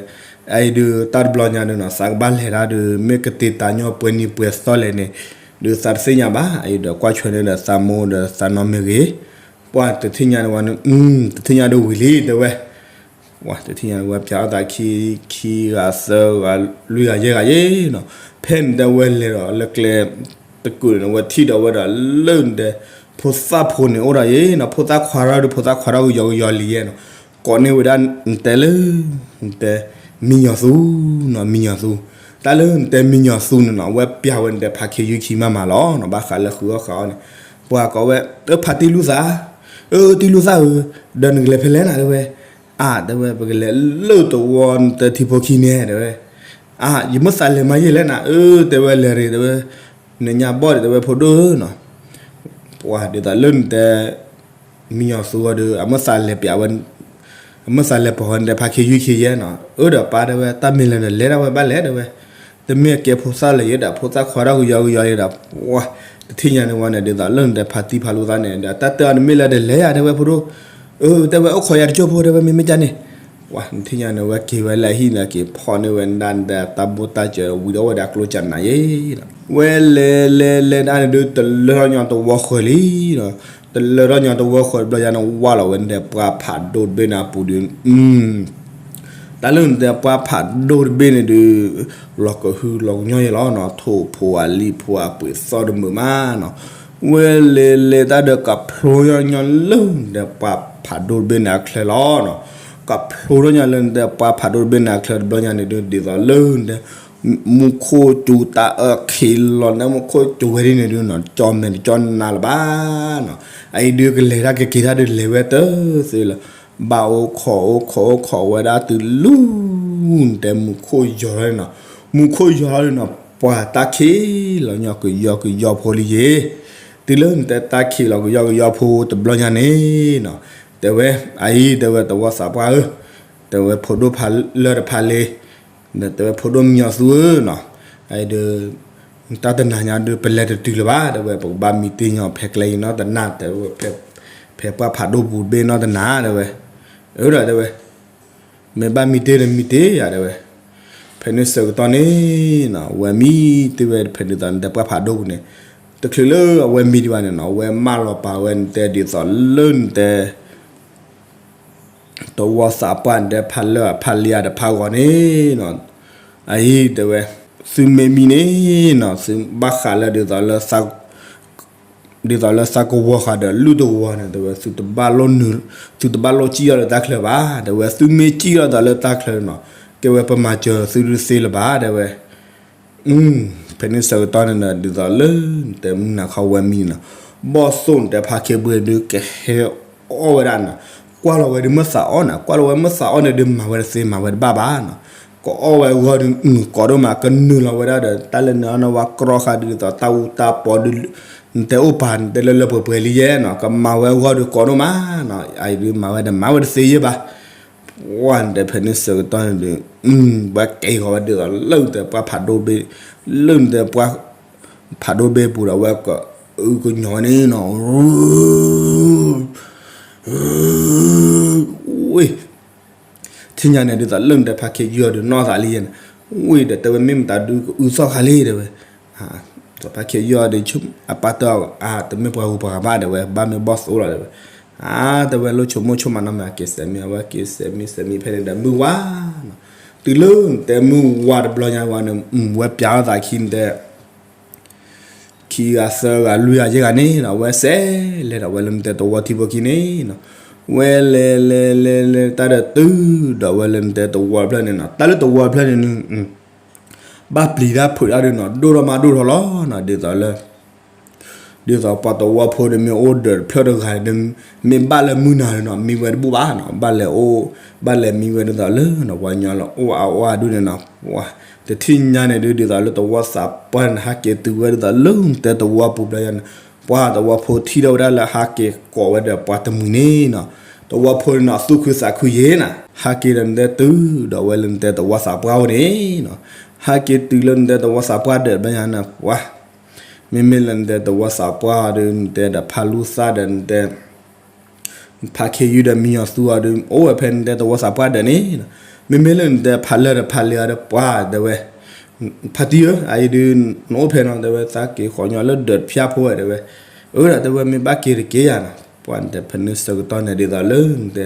အအံၤဒုး တၢ်တဘျီညါဒုးနီၤ သးကဘၣ်လဲၤတၢ်ဒုး မ့ၢ်ကတ့တၢ်ညီပှဲၤနံၤပှဲၤသီလဲၣ်န့ၣ် ဒုးသးတသ့ၣ်ညါဘၣ် အအံၤဒီးကွၢ်ဆွဲန့ၣ်ဒီး သးမိၢ်ဒီးသးနီၢ်မ့ၢ်ဂ့ၤ ပှၤတထံၣ်ညါန့ၣ်ဝဲန့ၣ် တထံၣ်ညါဒုးဝံၤလံ တဲဝဲ ပှၤတထံၣ်ညါန့ၣ် ဝဲပၠးအီၣ်သးခံ ခံဂၤသၢဂၤ လွံၢ်ဂၤယဲၢ်ဂၤယဲၢ်နီၤ ဖဲနတဲဝဲလဲၤဒီးလၢကျဲ တကုာ်န့ၣ် ဝဲထံၣ်ဒီးဝဲဒီးလၢနတဲ ဖိသၣ်ဖိန့ၣ်အိၣ်ဒီးယဲၢ်နီၤ ဖိသၣ်ခွါထီၣ်ဒုး ဖိသၣ်ခွါထီၣ်ကယီကယီလံယဲၢ်နီၤ ကိးန့ၢ်ဝဲဒၣ်နတဲလၢ နတဲ မံညီၤသူနီၤ မံညီၤသူ တၢ်လၢနတဲမံညီၤသူန့ၣ်နီၤ အဝဲပၠးဝဲနတဲဖါခ့ယုၢ်ခံမးမးလီၤနီၤ ဘၣ်ဃးလၢဃုအီၣ်ဃုအီန့ၣ် ပှၤကိးဝဲ အၢဖါတံၢ်လူၢ်သး အၢတံၢ်လူၢ်သးဧၢ ဒီးနကလဲၤဖဲလဲၣ်နၤ တဲဝဲ အါ တဲဝဲ ပကလဲၤလၢတဝီနတဲထံဖိခံန့ၣ် တဲဝဲ အါ ယမ့ၢ်သးလဲၤမၤယဲၢ်လဲၣ်နၤ အၢ တဲဝဲလဲၤရ့ၣ် တဲဝဲ နညါဘီၣ်ဒီး တဲဝဲဖိဒိၣ်ဧၢနီၤ ပှၤဒ်သိးလၢနတဲ မံညီၤသူအီၤဒီး အမ့ၢ်သးလဲၤပၠးဝဲ အမ့ၢ်သးလဲၤပှၤဝဲနတဲဖါခ့ယုၢ်ခံယဲၢ်နီၤ အၢဒီးပၢ်တဲဝဲ တၢ်မ့ၢ်လဲၤဒီးလဲၤဒၣ်ဝဲဘၣ်လဲၣ် တဲဝဲ တမ့ၢ်အကဲဖိသၣ်လၢၤယဲၢ်ဒီး ဖိသၣ်ခွါထီၣ်ကယီကယီလံဒီး ပှၤ တထံၣ်ညါန့ၣ်ဝဲန့ၣ် ဒ်သိးလၢနတဲဖါတံၢ်ဖါလူၢ်သးန့ၣ်ဒီး တၢ်တဲအီၤတမ့ၢ်လၢၤဒီးလဲၤယၤ တဲဝဲဖိဒိၣ် အၢ တဲဝဲအိၣ်ခိးယၤတကၠိၢ်ဖိ တဲဝဲမ့မ့ၢ်ကၢ်န့ၣ် နထံၣ်ညါန့ၣ် ဝဲက့ၤဝဲလၢအဟံၣ်န့ၣ် က့ၤဖီၣ်န့ၢ်ဝဲဒၣ်နတဲတၢ်ဘိၣ်တၢ်စၢၤ ဝံၤဒီးဝဲဒၣ်ကျိၣ်စ့နၤယဲလီၤ. ဝဲလဲၤလဲၤလဲၤဒၣ်န့ၣ်ဒုး တလၢထီၣ်ညီတဝီဃၢၤလံလီၤ. တလၢထီၣ်ညီတဝီဃၢၤတဘျီညါန့ၣ် ဝၢ်လီၤဝဲနတဲပှၢ်ဖးဒိၣ်တဘ့ၣ်န့ၣ်အပူၤဒီး တၢ်လၢနတဲပှၢ်ဖးဒိၣ်တဘ့ၣ်န့ၣ်ဒုး လီၤကဟုလီၤကညီယဲလီၤနီၤ, ထိၣ်ဖိအလံၣ်ဖိအပှ့ၤသီၣ်တမုာ်မးနီၤ. ဝဲလဲၤလဲၤတၢ်ဒီးကဖျိညီညီလၢနတဲပှၢ်ဖးဒိၣ်တဘ့ၣ်န့ၣ်အချၢလီၤနီၤ. ကဖျိထီၣ်ညီလၢနတဲပှၢ်ဖးဒိၣ်တဘ့ၣ်န့ၣ်အချၢတဘျီညါန့ၣ်ဒုး ဒ်သိးလၢနတဲ မူခိၣ်စူၤတၢ်အၢၣ်ခံလီၤ နမူခိၣ်စူၤဝဲဒ်န့ၣ်ဒုးနီၤ ကၠီမဲာ်တကၠီနါလၢၤဘၣ်နီၤ. အအံၤဒုးကလဲၤတၢ်ကက့ၤတၢ်ဒုးလဲၤဝဲတသ့လၢၤ ဘၣ်အိၣ်ခိးအိၣ်ခိးအိၣ်ခိးဝဲဒၣ်တုၤလၢ နတဲမူခိၣ်ယီၤထီၣ်န့ၣ်နီၤ, မူခိၣ်ယီၤထီၣ်န့ၣ်နီၤ ပှၤတၢ်ခံးလီၤညီကယီကယီဖိလံယဲ, တုၤလၢနတဲတၢ်ခံးလီၤကယီကယီဖိတဘျီညါန့ၣ်နီၤ, တဲဝဲ အအံၤတဲဝဲတဝီသးပှၢ်ဧၢ, တဲဝဲဖိဒိၣ်ဖးလၢၢ်တဖးလ့ၤ တဲဝဲဖိဒိၣ်မံညီၤသူဧၢနီၤ, အအံၤဒီး တၢ်တနၤညါဒုး ပလဲၤတတုၤလၢၤဘၣ် တဲဝဲ ပကဘၣ်မံတ့ၢ်ညီဖဲကျဲအံၤနီတနၤ တဲဝဲ ဖဲပှၢ်ဖးဒိၣ်ပူၤတဘ့ၣ်နီတနၤ တဲဝဲ, အၢဒီးတဲဝဲ မ့ၢ်ဘၣ်မံတ့ၢ်ဒီးမံတ့ၢ်ယၤ တဲဝဲ, ဖဲန့ၣ်ဆၢကတီၢ်န့ၣ်နီၤ ဝဲမံတ့ၢ်ဝဲဖဲဒ်သိးနတဲပှၢ်ဖးဒိၣ်ပူၤန့ၣ်, တချုးလၢအဝဲမံဒံးဘၣ်န့ၣ်နီၤ အဝဲမၢလီၤပာ်ဝဲနတဲဒ်သိးလၢနတဲ တဝီသးပှၢ်နတဲဖးလၢၢ်ဖးလ့ၤအတဖးဂီၤန့ၣ်နီၤ, အအံၤတဲဝဲ သုမ့ၢ်မံန့ၣ်နီၤ သုဘၣ်ဃးလၢဒ်သိးလၢ ဒ်သိးလၢသးကဝီၤဃာ်ဒီးလုၢ်တဝီန့ၣ် တဲဝဲ သုတဘၣ်လိၣ်စံၣ်ထီၣ်လၢတၢ်ချၢဘၣ် တဲဝဲ သုမ့ၢ်စံၣ်ထီၣ်သးလၢတၢ်ချၢနီၤ ကဲဝဲပမၤစၢၤသုတသ့လၢၤဘၣ် တဲဝဲ ဖဲန့ၣ်ဆၢကတီၢ်န့ၣ်ဒီး ဒ်သိးလၢနတဲမုၢ်နၤခီဝဲမံန့ၣ်နီၤ, ဘီၣ်သိၣ်နတဲဖါခ့ဘုဒုးကဟဲအီၣ်ဝဲဒၣ်နီၤ, ကွၢ်လီၤဝဲဒုးမ့ၢ်သးအီၣ်နီၤ ကွၢ်လီၤဝဲမ့ၢ်သးအီၣ်န့ၣ်ဒုးမၤဝဲတသ့မၤဝဲတဘၣ်ဘၣ်နီၤ, ကအီၣ်ဝဲအဂီၢ်ဒုး ကအီၣ်ဒိၣ်မး ကနုာ်လီၤဝဲဒၣ်ဒီး တၢ်လၢနအီၣ်န့ၣ်ဝဲကြီဃာ်ဒုးဒ်သိးတၢ်အူတၢ်ပီဒုး နတဲအိၣ်ပာ်နတဲလၢလၢပှဲၤပှဲၤလံယဲနီၤ ကမၤဝဲအဂီၢ်ဒုးကအီၣ်ဒိၣ်မးနီၤ အအံၤဒုးမၤဝဲဒီးမၤဝဲတသ့ယဲဘၣ် ပှၢ်နတဲဖဲန့ၣ်ဆၢကတီၢ်န့ၣ်ဒုး ဘၣ်ကဲဂီၤဝဲဒ်သိးလၢနတဲပှၢ်ဖးဒိၣ်တဘ့ၣ်, လၢနတဲပှၢ်ဖးဒိၣ်တဘ့ၣ်ပူၤဒီး အဝဲကအုကညီၤဝဲန့ၣ်နီၤ, ဝ့ၢ် ထံၣ်ညါန့ၣ်ဒ်သိးလၢနတဲဖါခ့ယုၢ်အီၤဒုးနီၢ်သးလံယဲန့ၣ်, ဝ့ၢ်ဒီးတဲဝဲမ့ၢ်မတၤဒုးကအုသီၣ်ဃာ်လံတဲဝဲ, ဖါခ့ယုၢ်အီၤဒုး အပၢ်တၢ်အါ တမ့ၢ်ပှၤဂုၤပှၤဂၤဘၣ်တဲဝဲ ဘၣ်မ့ၢ်ဘီၣ်သိၣ်လီၤတဲဝဲ, အါ တဲဝဲလိၣ်ဆိကမိၣ်ဆိကမးနီတမံၤ အက့ၤစဲးမံ အဝဲက့ၤစဲးမံစဲးမံဖဲန့ၣ်ဒီးမုၢ်ဝါနီၤ, တုၤလၢနတဲမုၢ်ဝါတဘျီညါဝဲန့ၣ် ဝဲပၠးထီၣ်သးခံနတဲ ခံဂၤသၢဂၤလွံၢ်ဂၤယဲၢ်ဂၤန့ၣ်နီၤ ဝဲစဲးလဲၤဒီးဝဲလၢနတဲတဝီထံဖိခံန့ၣ်နီၤ, ဝဲလဲၤလဲၤလဲၤလဲၤတၢ်ဒီးတုၤဒီးဝဲလၢနတဲတဝီတဖျၢၣ်န့ၣ်နီၤ, တၢ်လၢတဝီတဖျၢၣ်န့ၣ် ဘၣ်ပျံၤတၢ်ဖုးတၢ်ဒုးနီၤ ဒိၣ်ထီၣ်မးဒိၣ်ထီၣ်လီၤနီၤ, ဒ်သိးလၢ ဒ်သိးပှၤတဝီဖိန့ၣ်မ့ၢ်အိၣ်ဒၢးတဖျၢၣ်တဂၤန့ၣ် မ့ၢ်ဘၣ်လၢမုၢ်နၤန့ၣ်နီၤ မံဝဲတဘူၣ်ဘၣ်နီၤ, ဘၣ်လဲၤအိၣ် ဘၣ်လဲၤမံဝဲဒ်သိးလၢနီၤ ပှၤကညီလၢအိၣ်အါအိၣ်အါဒုးန့ၣ်နီၤ, ပှၤတထံၣ်ညါန့ၣ်ဒုး ဒ်သိးလၢတဝီသးပှၢ်န့ၣ် ဟးက့ၤတုၤဝဲဒ်သိးလၢနတဲတဝီပူၤဘျီယါန့ၣ်, ပှၤတဝီဖိထံၣ်ထီၣ်ဝဲဒၣ်လၢဟးက့ၤကိးဝဲဒီးပှၤတမှံၤန့ၣ်နီၤ, တဝီဖိန့ၣ်နီၤ သူၣ်ခုသးခုယဲနီၤ, ဟးက့ၤဒီးနတဲတုၤဒီးဝဲလၢနတဲတဝီသးပှၢ်အိၣ်န့ၣ်နီၤ, ဟးက့ၤတုၤလၢနတဲတဝီသးပှၢ်ဒီးဘျီယါန့ၣ် ပှၤ မ့မ့ၢ်လၢနတဲတဝီသးပှၢ်ဒီး နတဲဒီးဖါလူသၣ်ဒီးနတဲ ဖါခ့ယုၢ်ဒီးမံညီၤသူအီၤဒီး အိၣ်ဝဲဖဲနတဲတဝီသးပှၢ်ဒီးန့ၣ်, မ့မ့ၢ်လၢနတဲဖါလၢၢ်ဒီးဖါလ့ၤအီၤဒီးပှၤတဲဝဲ, ဖါတံၢ်ဧၢ အအံၤဒုး နအိၣ်ဖဲနီၤ တဲဝဲ သးက့ၤဃီညီလၢဒၢးတဖျၢၣ်ဖိဝဲတဲဝဲ, အၢ ဒီးတဲဝဲမ့ၢ်ဘၣ်က့ၤတက့ၢ်ယၤနီၤ, ပှၤနတဲဖဲန့ၣ်ဆၢကတီၢ်န့ၣ်ဒ်သိးလၢနတဲ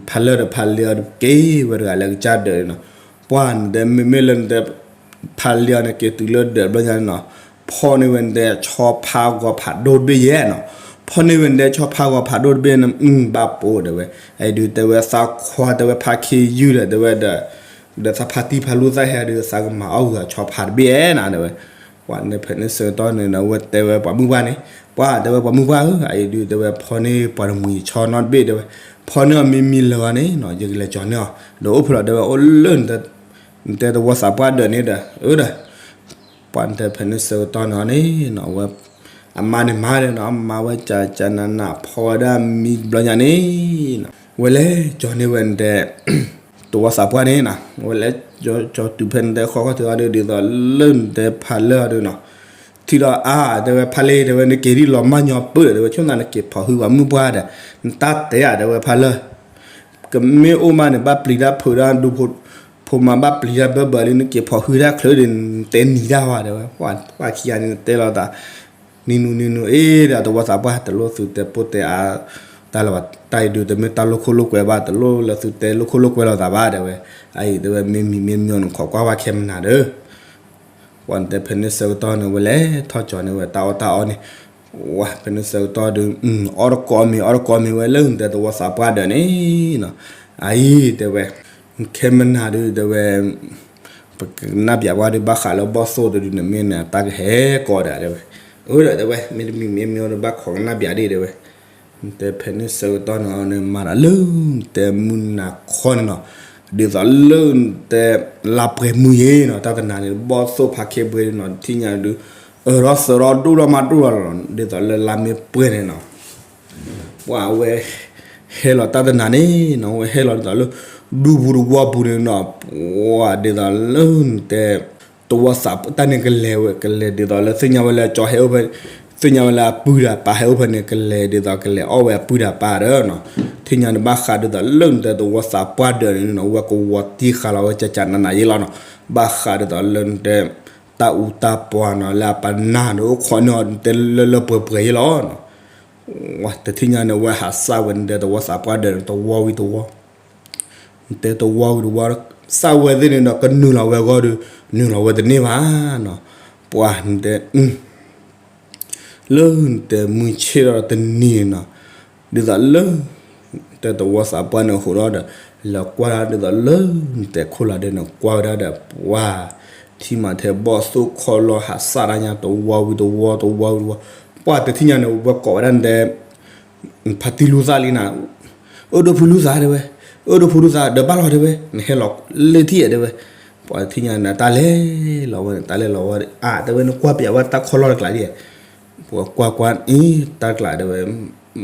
ဖါလၢၢ်ဒီးဖါလ့ၤအီၤဒီးက့ၤဝဲတဂၤလၢကစၢ်ဒၢးန့ၣ်နီၤ, ပှၤနတဲမ့မ့ၢ်လၢနတဲ ဖါလ့ၤအီၤန့ၣ် က့ၤတုၤလၢဒၢးဘျီညါန့ၣ်နီၤ, ဖီၣ်န့ၢ်ဝဲနတဲဆီဖါဂီၤဖးဒိၣ်တဘ့ၣ်ယဲနီၤ, ဖီၣ်န့ၢ်ဝဲနတဲဆီဖါဂီၤဖးဒိၣ်တဘ့ၣ်န့ၣ် ဘၣ်ပိာ်တဲဝဲ, အအံၤဒုးတဲဝဲသးခွါတဲဝဲဖါခ့ယုၢ်ဒီးတဲဝဲဒီး, ဒီးသးဖါတံၢ်ဖါလူသၣ်ဟဲဒီး သးကမၤအီၣ်ဂုၤအီၤဆီဖါတဘ့ၣ်ဧဲနီၤတဲဝဲ, ပှၤန့ၣ်ဖဲန့ၣ်ဆၢကတီၢ်န့ၣ်ဒီး အဝဲတဲဝဲပှၤမုၢ်ပှၢ်န့ၣ်, ပှၤတဲဝဲပှၤမုၢ်ပှၢ်ဧၢ, အအံၤဒုးတဲဝဲဖီၣ်န့ၢ်ပှၤတမှံၤဆီနီတဘ့ၣ်တဲဝဲ, ဖီၣ်န့ၢ်အီၤမ့မံလၢာ်ဂီၤန့ၣ်နီၤ ယကလဲၤကၠီၤန့ၢ်အီၤ, ဒီးအိၣ်ဖဲလီၤတဲဝဲအိၣ်လၢ နတဲတဝီသးပှၢ်ဒၢးန့ၣ်ဒီး, အၢဒီး, ပှၤနတဲဖဲန့ၣ်ဆၢကတီၢ်န့ၣ်န့ၣ်နီၤ အဝဲ, အမါန့ၣ်မၤဒီးနီၤ အမါဝဲကကနနဖီၣ်ဝဲဒၣ်မံဘျီညါန့ၣ်နီၤ ဝဲလဲၤကၠီၤန့ၢ်ဝဲနတဲ, တဝီသးပှၢ်န့ၣ်နီၤ ဝဲလဲၤကၠီၤတုၤဖဲနတဲဃီခီၣ်ထံးအီၤဒီး ဒ်သိးလၢနတဲဖးလၢၢ်အီၤဒီးနီၤ, ထံၣ်ဒီးအါတဲဝဲဖးလ့ၤတဲဝဲ နက့ၤဒ်လီၤမၢ်ညီပၢၢ်ဒီး တဲဝဲဆိၣ်နၤနက့ၤဖီၣ်ဟုပှၤမုၢ်ပှၢ်ဒီး, နတၢ်တဲဧါတဲဝဲဖးလၢၢ် ကမ့ၢ်အိၣ်မးန့ၣ် ဘၣ်ပျံၤတၢ်ဖုးတၢ်ဒူဖိ, ဖိမါဘၣ်ပျံၤတၢ်ဘၢဘၢလံ နက့ၤဖီၣ်ဟုၣ်တၢ်ချၢဒီး နတဲနံၤတၢ်ဝဲတဲဝဲ, ပှၤခံဂၤန့ၣ်တဲလီၤသး, နံၤနူနံၤနူအ့ဒီး တဝီသးပှၢ်တလိၣ်သုတဲပိၢ်တဲအါ, တၢ်လၢၤဘၣ် တၢ်အံၤဒုးတမ့ၢ်တၢ်လိၣ်ခိၣ်လိၣ်ကွဲဘၣ် တလိၣ်လၢသုတဲလိၣ်ခိၣ်လိၣ်ကွဲလိာ်သးဘၣ်တဲဝဲ, အအံၤတဲဝဲ မ့ၢ်မံၤမ့ၢ်မံၤအီၤန့ၣ် ခိးကွၢ်ဝဲခဲမနၤဒီး ပှၤနတဲဖဲန့ၣ်ဆၢကတီၢ်န့ၣ် ဝဲလဲၤထီၣ်ကၠီၤန့ၢ်ဝဲတၢ်အီၣ်တၢ်အီန့ၣ်, ဝဲဖဲန့ၣ်ဆၢကတီၢ်ဒုး အီၣ်တကိးမ့ၤ အီၣ်တကိးမ့ၤဝဲလၢနတဲတဝီသးပှၢ်ဒၢးန့ၣ်နီၤ, အအံၤတဲဝဲ ခဲမနၤဒုးတဲဝဲ ပကနၣ်ပၠးပှၤဒုး ဘၣ်ဃးလၢဘီၣ်သိၣ်တဒုန့ၣ် မ့ၢ်န့ၣ် တၢ်ကဟဲကီးဒၣ်တဲဝဲ, အၢဒီးတဲဝဲ မ့တမံၤမ့မံၤအီၤဒီး ဘၣ်ခိးကနၣ်ပၠးဒၣ်တဲဝဲ နတဲဖဲန့ၣ်ဆၢကတီၢ်န့ၣ်န့ၣ် မၤတၢ်လၢနတဲမုၢ်နၤခီန့ၣ်နီၤ, ဒ်သိးလၢနတဲ လါပှဲၤမုၢ်ယ့ၤနီၤ, တၢ်တနၤန့ၣ် ဘီၣ်သိၣ်ဖးခ့ဘှ့ဒုးနီၤ ထံၣ်ညါဒုး အၢၣ်ထီၣ်သၢထီၣ်ဒိၣ်ထီၣ်မးဒိၣ်ထီၣ်လီၤနီၤ, ဒ်သိးလၢလါမ့ၢ်ပှဲၤန့ၣ်နီၤ ပှၤဝဲ ဟဲလီၤတၢ်တနၤန့ၣ်နီၤ ဝဲဟဲလီၤဒ်သိးလၢ ဒူပူၤတဝီပူၤန့ၣ်နီၤ, ပှၤဒ်သိးလၢနတဲ တဝီသးပှၢ်တၢ်န့ၣ်ကလဲၤဝဲ ကလဲၤဒ်သိးလၢသ့ၣ်ညါဝဲလၢကၠီဟဲအိၣ်ဖဲ, သ့ၣ်ညါဝဲလၢအပုၢ်ဒီးပၢ်ဟဲအိၣ်ဖဲန့ၣ် ကလဲၤဒ်သိးကလဲၤအီၣ်ဝဲအပုၢ်ဒီးပၢ်ဒီးနီၤ, ထံၣ်ညါန့ၣ် ဘၣ်ဃးဒ်သိးလၢနတဲတဝီသးပှၢ်ဒၢးန့ၣ်နီၤ ဝဲကဝီၤတံၢ်ဃာ်လီၤဝဲကကနးနးယ့လီၤနီၤ, ဘၣ်ဃးဒ်သိးလၢနတဲ တၢ်အူတၢ်ပှၤနီၤ လၢအပနၢ်န့ၣ် အိၣ်ခိးန့ၢ်အီၤ နတဲလၢလၢပှဲၤပှဲၤယ့လီၤနီၤ ဝဲတထံၣ်ညါန့ၣ် ဝဲဟးစၢ်ဝဲနတဲတဝီသးပှၢ်ဒၢးန့ၣ် တဝီဝံၤတဝီ, နတဲတဝီဝံၤတဝီ, စၢ်ဝဲသ့ၣ်န့ၣ်ဒီး ကနုာ်လီၤဝဲအဂီၢ်ဒီး နုာ်လီၤဝဲတန့ၢ်ဘၣ်နီၤ, ပှၤနတဲ လၢနတဲမုၢ်ဆ့ၣ်ထီၣ်တနံၤန့ၣ်နီၤ, ဒ်သိးလၢ တဲတဝီသးပှၢ်န့ၣ်ဟူးထီၣ်ဒီး လဲၤကွၢ်ဒၣ်ဒ်သိးလၢနတဲခိၣ်လာ်ဒဲးန့ၣ် ကွၢ်ဝဲဒၣ်ဒီး ပှၤ ထံမၤထဲဘီၣ်သိၣ်ခီလီၤ ဟးစၢ်တၢ်ညါ တဝီဝံၤတဝီ တဝီဝံၤတဝီ, ပှၤတထံၣ်ညါန့ၣ် ဝဲကိးဝဲဒၣ်နတဲ ဖါတံၢ်လူၢ်သၣ်လံနၤ, အိၣ်ဒိဖုလူၢ်သၣ်တဲဝဲ, အိၣ်ဒိဖုလူၢ်သၣ် ဒီးဘၣ်လီၤတဲဝဲ နဟဲလီၤလၢထံၣ်ဧါတဲဝဲ, ပှၤတထံၣ်ညါန့ၣ် တၢ်လဲၤလီၤဝဲန့ၣ် တၢ်လဲၤလီၤဝဲ အါ တဲဝဲ နကွၢ်ပၠးဝဲတၢ်ခီလီၢ်တကျးဒ်ဧါ, ပှၤကွၢ်ကွၢ်အံၤ တၢ်ကျးတဲဝဲ,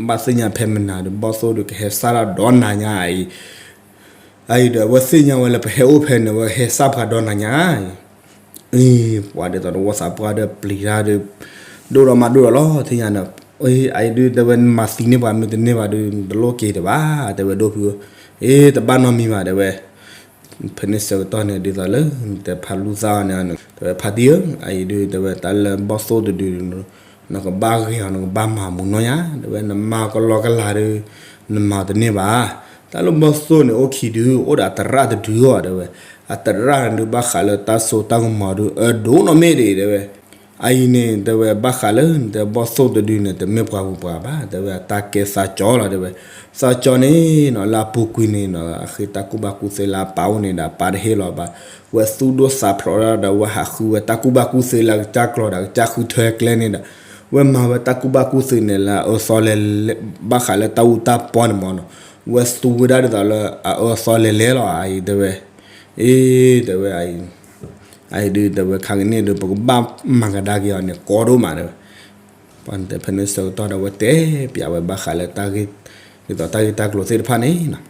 ဘၣ်သ့ၣ်ညါဖဲမနၤဒီး ဘီၣ်သိၣ်ဒီးကဟဲစၢ်တၢ်ဒီနၤညါအံၤ အံၤဒီး အဝဲသ့ၣ်ညါဝဲလၢပဟဲအိၣ်ဖဲန့ၣ် ဝဲဟဲစၢ်ပှၤဒီနၤညါအံၤ, အံၤ ပှၤဒ်သိးတဝီသးပှၢ်ဒီးပျံၤတၢ်ဒီး ဒိၣ်ထီၣ်မးဒိၣ်ထီၣ်လီၤ ထံၣ်ညါန့ၣ်, အံၤဒုးတဲဝဲ နမၤသံန့ၢ်ပှၤ မ့ၢ်တန့ၢ်ဘၣ်ဒီး တလိၣ်က့ၤတဘၣ် တဲဝဲဒိၣ်ဖု, အ့ တဘၣ်နီတမံၤဘၣ် တဲဝဲ ဖဲန့ၣ်ဆၢကတီၢ်န့ၣ် ဒ်သိးလၢ နတဲဖါလူၢ်သၣ်န့ၣ် တဲဝဲဖါတံၢ်ဧၢ, အံၤဒုးတဲဝဲ တၢ်လၢဘီၣ်သိၣ်တဒု နကဘၣ်ဂ့ၤအီၤ နကဘၣ်မၤမူနီၢ်ညါ တဲဝဲ နမၤကလီကလၤဒီး နမၤတန့ၢ်ဘၣ်, တၢ်လၢဘီၣ်သိၣ်န့ၣ် အိၣ်ခံဒု အိၣ်ဒီးအသရၣ်တဒုအီၤ တဲဝဲ, အသရၣ်န့ၣ်ဒုး ဘၣ်ဃးလၢတၢ်စိတၢ်ကမီၤဒုး အဒိၣ်နီၢ်မ့ၢ်ဒံး တဲဝဲ အံၤန့ၣ် တဲဝဲ ဘၣ်ဃးလၢနတဲဘီၣ်သိၣ်တဒုန့ၣ် တမ့ၢ်ပှၤဂုၤပှၤဂၤဘၣ် တဲဝဲ အတၢ်ကဲသးကၠီလီၤ တဲဝဲ, သးကၠီန့ၣ်နီၤ လၢအပူၤကွံာ်န့ၣ်နီၤ အဃ့တၢ်ကူၣ်ဘၣ်ကူၣ်သ့လၢအပၢ်အိၣ်န့ၣ်ဒီး အပၢ်တဟ့ၣ်လီၤဘၣ်, ဝဲသူၣ်ဒိၣ်သးဖျိးတၢ်ဒီး ဝဲဟးဃုဝဲတၢ်ကူၣ်ဘၣ်ကူၣ်သ့လၢအကစၢ်ကျီၤဒီး အကစၢ်ဃုထၢကျဲန့ၣ်ဒီး ဝဲမၤဝဲတၢ်ကူၣ်ဘၣ်ကူၣ်သ့န့ၣ်လၢအအၢသီလဲၤလဲၤ ဘၣ်ဃးလၢတၢ်အူတၢ်ပီန့ၣ်မ့ၢ်နီၤ, ဝဲသူဝဲဒၣ်ဒ်သိးလၢအအၢသီလဲၤလဲၤလီၤ အအံၤတဲဝဲ အ့ တဲဝဲ အံၤဒုးတဲဝဲ ခါကန့ၣ်ဒီး ပကဘၣ်မၤကဒါက့ၤအီၤန့ၣ် ကီဒိၣ်မးတဲဝဲ, ပှၤနတဲဖဲန့ၣ်ဆၢကတီၢ်ဒီး ဝဲတဲပၠးဝဲဘၣ်ဃးလၢတၢ်ဂ့ၢ် ဒ်သိးတၢ်ဂ့ၢ်တၢ်ကျိၤသ့ၣ်တဖၣ်န့ၣ်နီၤ,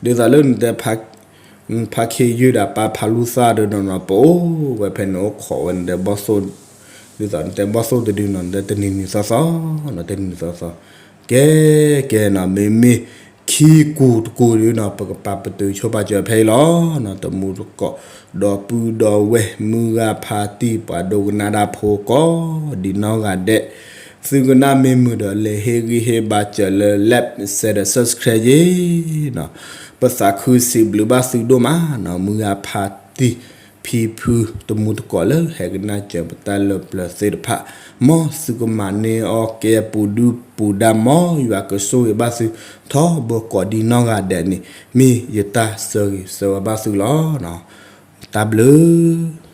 ဒ်သိးလၢနတဲ ဖါခ့ယုၢ်ဒီးပၢ်ဖါလူၢ်သၣ်ဒီးနီၤနီၤ ပအိၣ်ဝဲဖဲန့ၣ် အိၣ်ခိးဝဲနတဲဘီၣ်သိၣ်, ဒ်သိးနတဲဘီၣ်သိၣ်တဒုနီၤ နတဲတနံၤနံၤသီသီနီၤ တနံၤနံၤသီသီ, ကဲ ကဲနီၤ မ့မ့ၢ်ခံကူၤတကူၤဒုနီၤ ပကပာ်ပတုာ်ဆိပာ်စၢၤဖဲအံၤလီၤနီၤ, တမူတကိး ဒီပုၢ်ဒီဝဲၢ် မုၢ်ဂၤဖါတံၢ် ပှၤဒိကနၣ်တၢ်ဖိကိးဒံးနီၢ်ဂၤဒဲး, သုကနၣ်မ့ၢ်မုာ်ဒီး လဲၤဟ့ၣ်ဂံၢ်ဟ့ၣ်ဘါစၢၤလၢ like share ဒီး subscribe ယ့ၤနီၤ, ပသးခုစံးဘျုးဘၣ်သုဒိၣ်မးနီၤ, မုၢ်ဂၤဖါတံၢ် ဖံဖု တမူတကိးလၢဟဲကနၣ်စၢၤပတၢ်လၢပျၢၤသ့ၣ်တဖၣ်, မ်သုကမၤန့ၢ်အီၤကဲပူၤဒုပူၤဒါ မ်ယွၤကဆိၣ်ဂ့ၤဘၣ်သု ထီဘိကိးဒံးနီၢ်ဂၤဒဲးန့ၣ် မ့ၢ်ယတၢ်ဆၢဂ့ၤဆၢဝါဘၣ်သုလီၤ. တၢ်ဘျုး